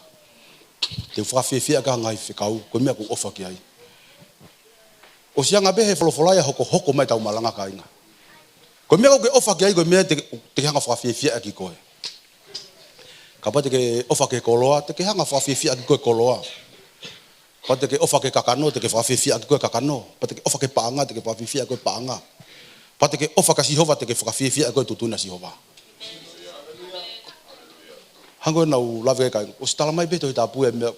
Te u fakafiefia ki he ngaahi fekau, ko e meʻa ʻoku ou ʻofa ki ai. ʻOsi anga pē he folofola ia hokohoko mai ʻetau malanga kāinga. Ko e meʻa ʻoku ke ʻofa ki ai, ko e meʻa te, te ke hanga fakafiefia ʻaki koe. Kapau te ke ʻofa ki he koloa, te ke hanga fakafiefia ʻaki koe koloa. Kapau te ke ʻofa ki he kakano, te ke fakafiefia ʻaki koe kakano. Kapau te ke ʻofa ki he paʻanga, te ke fakafiefia ʻaki koe paʻanga. Kapau te ke ʻofa kia Sihova, te ke fakafiefia ʻaki koe tuʻutuʻuni ʻa Sihova. Hangē ko ʻenau lave kai, ʻosi tala mai pē Tohi Tapu e meʻa.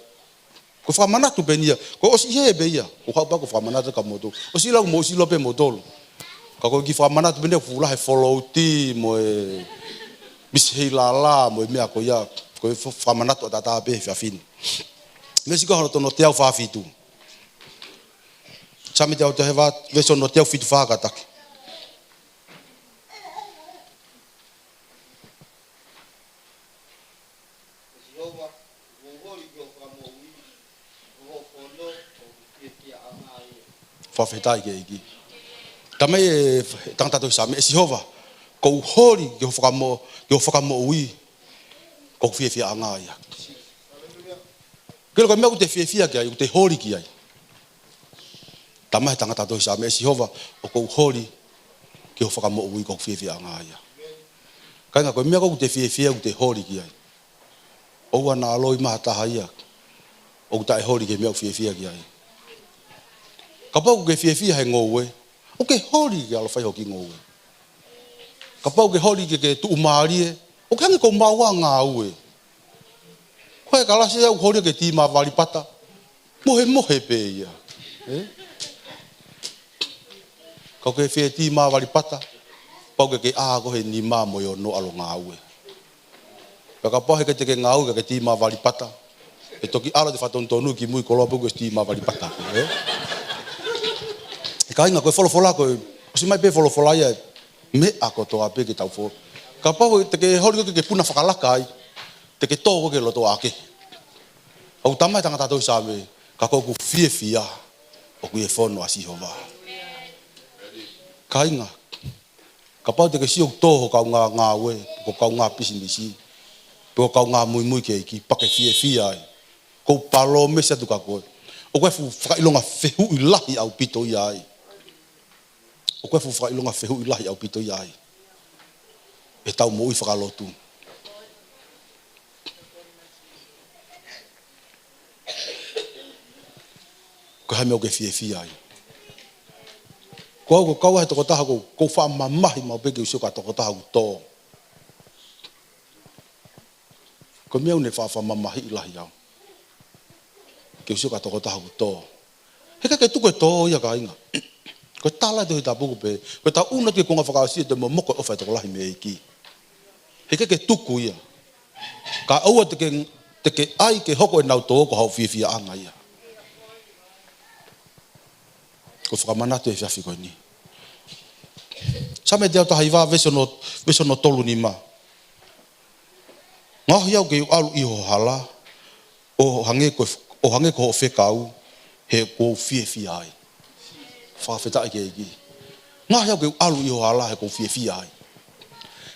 Ko e fakamanatu pē eni ia, ko e ʻosi ʻi he pē ia, ko e haʻu pē ko e fakamanatu kia moutolu. ʻOsi lau mo ʻosi lau pē moutolu. Ka ko e kiʻi fakamanatu pē eni ia, fuʻu lahi e folouti mo e misi heilala mo e meʻa ko ia, ko e fa-, fakamanatu ʻataʻatā pē he efiafi ni. Veesi ko hono teau fā fitu. Saame teau taha hiva, veesi hono teau fitu fā kātaki. Sihova, ʻoku ou holi ki hoʻo fakamoʻui, ʻi hoʻo fono ʻoku fiefiaʻanga ia. Fakafetaʻi ki he ʻEiki. Tala mai e tangata tohi Saame, ʻe Sihova, ʻoku ou holi ki hoʻo fakamo-, ki hoʻo fakamoʻui, ʻoku fiefiaʻanga ia. Ke ʻilo ko e meʻa ʻoku te fiefia ki ai, ʻoku te holi ki ai. Tala mai he tangata tohi Saame, ʻe Sihova, ʻoku ou holi ki hoʻo fakamoʻui, ʻoku fiefiaʻanga ia. Kāinga, ko e meʻa ʻoku te fiefia, ʻoku te holi ki ai. ʻOua naʻa ʻilo ʻe ha taha ia ʻoku taʻe holi ki he meʻa ʻoku fiefia ki ai. Kapau ʻoku ke fiefia he ngoue, ʻoku ke holi ke ʻalu ʻo fai hoʻo kiʻi ngoue. Kapau ʻoku ke holi ke ke tuʻumālie, ʻoku ke hangē ko maua ngāue. Ko e kalasi ia ʻoku holi ke tī mā valipata. Mohemohe pē ia. Ē? Ka ʻoku ke fie tī mā valipata, pau ke ke ʻā koe he nima mo e ono ʻalu ʻo ngāue. Pea kapau heʻikai te ke ngāue ka ke tī mā valipata, ʻe toki ʻalu atu e fakatonutonu kimui koloa pē kuo ʻosi tī mā valipata. Ē? Kāinga, ko e folofola ko e, ʻosi mai pē folofola ia, meʻa kotoa pē ke tau fo-. Kapau te ke holi ke ke puna fakalaka ai, te ke tō koe ki he loto ʻa kehe. ʻOku tala mai e tangata tohi Saame, ka ko ʻeku fiefia ʻoku ʻi he fono ʻa Sihova. Kāinga, kapau te ke sio ʻoku tō hoʻo kaungā ngāue, ko e kaungā pisinisi, pe ko e kaungā muimui ki he ʻEiki, pea ke fiefia ai. ʻOku ou palōmesi atu kia koe, ʻoku ʻi ai e fuʻu fakaʻilonga fehuʻi lahi ʻaupito ia ai. ʻOku ʻi ai e fuʻu fakaʻilonga fehuʻi lahi ʻaupito ia ai ʻetau moʻui fakalotu. Ko e hā e meʻa ʻoku ke fiefia ai? Ko au, ko au ʻa e tokotaha ʻoku ou, ʻoku ou faʻa mamahi maʻu pē ke u sio ki ha tokotaha ʻoku tō. Ko e meʻa ʻoku ne faʻa, faʻa mamahiʻi lahi au, ke u sio ki ha tokotaha ʻoku tō. Heʻikai ke tuku e tō ia, kāinga. Ko e tala ʻa e Tohi Tapu ʻoku pehē, ko ʻetau ʻunu atu ki he kuonga fakaʻosi ʻe toe momoko e ʻofa ʻa e tokolahi mei he ʻEiki. Heʻikai ke tuku ia. Kae ʻoua te ke, te ke ʻai ke hoko ʻenau tō ko haʻo fiefiaʻanga ia. Ko e fakamanatu he efiafi ko eni. Saame teau taha hiva, veesi hono, veesi hono tolu nima. Ngaohi au ke u ʻalu ʻi ho hala, ʻo hangē ko, ʻo hangē ko hoʻo fekau, he ʻoku ou fiefia ai. Fakafetaʻi ki he ʻEiki. Ngaohi au ke u ʻalu ʻi ho hala, he ʻoku ou fiefia ai.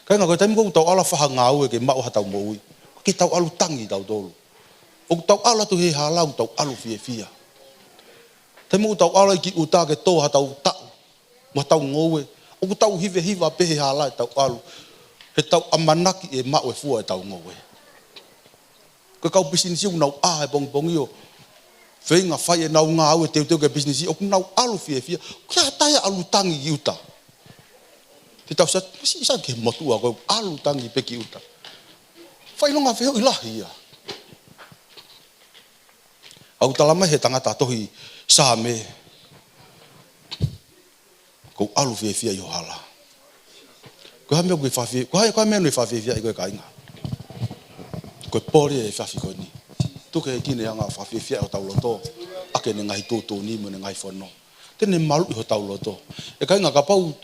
Kāinga, ko e taimi ʻoku tau ʻalu ʻo fai ha ngāue ke maʻu haʻatau moʻui, ʻoku tau ʻalu ʻo tangi tautolu. ʻOku tau ʻalu atu he hala, ʻoku tau ʻalu ʻo fiefia. Taimi ʻoku tau ʻalu ai ki ʻuta ke tō haʻatau taʻu mo haʻatau ngoue, ʻoku tau hivehiva pē he hala ʻetau ʻalu, he ʻoku tau ʻamanaki ʻe maʻu e fua ʻetau ngoue. Ko e kau pisinisi ʻoku nau ʻā he pongipongi ʻo feinga fai ʻenau ngāue teuteu ki he pisinisi, ʻoku nau ʻalu fiefia. ʻOku ʻikai ha taha ia ʻalu ʻo tangi ki ʻuta. Te tau sio, sio ki he motuʻa ko ē ʻalu ʻo tangi pē ki ʻuta. Fakaʻilonga fehuʻi lahi ia. ʻOku tala mai he tangata tohi Saame, ʻoku ou ʻalu ʻo fiefia ʻi ho hala. Ko e hā e meʻa ʻoku ke fie-, ko e hā, ko e hā e meʻa ʻoku ne fakafiefia ai koe, kāinga? Ko e pole he efiafi ko eni. Tuku ke ne hanga ʻo fakafiefia hotau loto ʻaki ʻene ngaahi tuʻutuʻuni mo ʻene ngaahi fono. Te ne maluʻi hotau loto. ʻE kāinga, kapau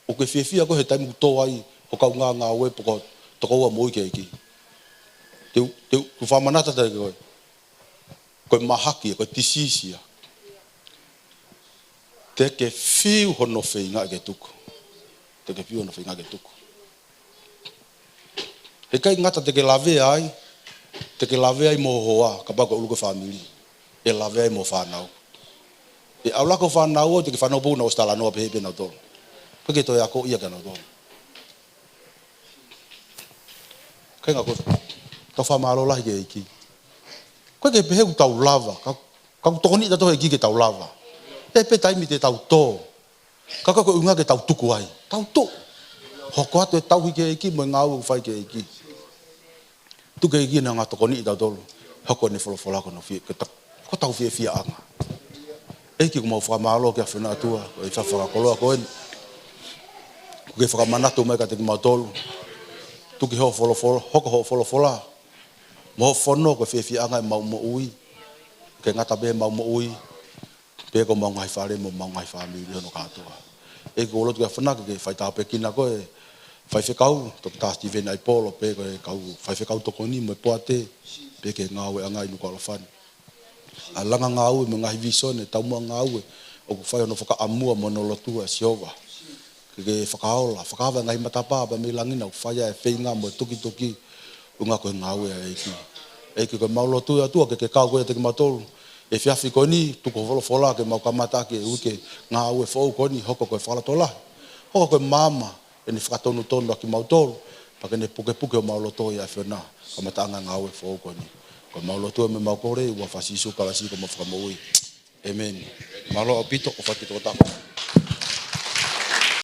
ʻoku ke fiefia koe he taimi ʻoku tō ai ho kaungā ngāue pe ko e tokoua moʻui ki he ʻEiki, te u, te u, te u fakamanatu atu kiate koe. ko e mahaki, ko e disease ia. Te ke fiu hono feinga ke tuku. Te ke fiu hono feinga ke tuku. He ʻikai ngata te ke lavea ai, te ke lavea ai mo ho hoa, kapau ko e ʻulu ko e fāmili. ʻE lavea ai mo e fānau. ʻE ʻalu laka ho fānau ʻo te ke fanongo pē ʻoku nau ʻosi talanoa pē he pē nautolu. ʻOku ʻikai ke toe akoʻi ia kia nautolu. Kāinga, ko e tau fakamālō lahi ki he ʻEiki. ʻOku ʻikai ke pehē ʻoku tau lava, ka, ka ʻoku tokoniʻi tautolu ʻe he ʻEiki ke tau lava. ʻE pē taimi te tau tō. Ka ko e ʻuhinga ke tau tuku ai. Tau tō. Hoko atu e tauhi ki he ʻEiki mo e ngāue ʻoku fai ki he ʻEiki. Tuku ki he ʻEiki ʻene hanga ʻo tokoniʻi tautolu. Hoko ʻene folofola ko hono fie, ko ta-, ko hotau fiefiaʻanga. ʻEiki, ʻoku mau fakamālō ki he ʻAfiona ʻOtua, ko e fakakoloa ko eni. ʻOku ke fakamanatu mai kiate kimautolu. Tuku hoʻo folofola, hoko hoʻo folofola. Mo hoʻo fono ko e fiefiaʻanga ʻemau moʻui. ʻIkai ngata pē ʻemau moʻui. Pea ko homau ngaahi fale mo homau ngaahi fāmili hono kātoa. ʻEiki, ʻoku ou lotu ki he ʻAfiona ke ke faitāpuekina koe, faifekau, Toketā Steven Aipolo, pea ko e kau faifekau tokoni mo e poate, pea ki he ngāueʻanga ʻi Nukuʻalofa ni. ʻA e langa ngāue mo e ngaahi visone, taumuʻa ngāue, ʻoku fai hono fakaʻamua mo hono lotua, Sihova. Ke ke fakaola, fakaava e ngaahi matapā, pea mei langi na, ʻoku fai ai e feinga mo e tukituki, ʻuhinga ko e ngāue ʻa e ʻEiki. ʻEiki, ko ʻemau lotu ʻe ʻOtua, ke ke kau koe ʻiate kimautolu. ʻI he efiafi ko eni, tuku hoʻo folofola ke mau kamata ʻaki e uike ngāue foʻou ko eni, hoko ko e fakalotolahi. Hoko ko e maama, ʻene fakatonutonu ʻa kimautolu, pea ke ne pukepuke homau loto ʻe he ʻAfiona, kamataʻanga e ngāue foʻou ko eni. Ko ʻemau lotu mo ʻemau kole, ʻi he huafa ʻo Sīsū Kalaisi ko homau Fakamoʻui. ʻĒmeni. Mālō ʻaupito, ʻofa atu ki he tokotaha.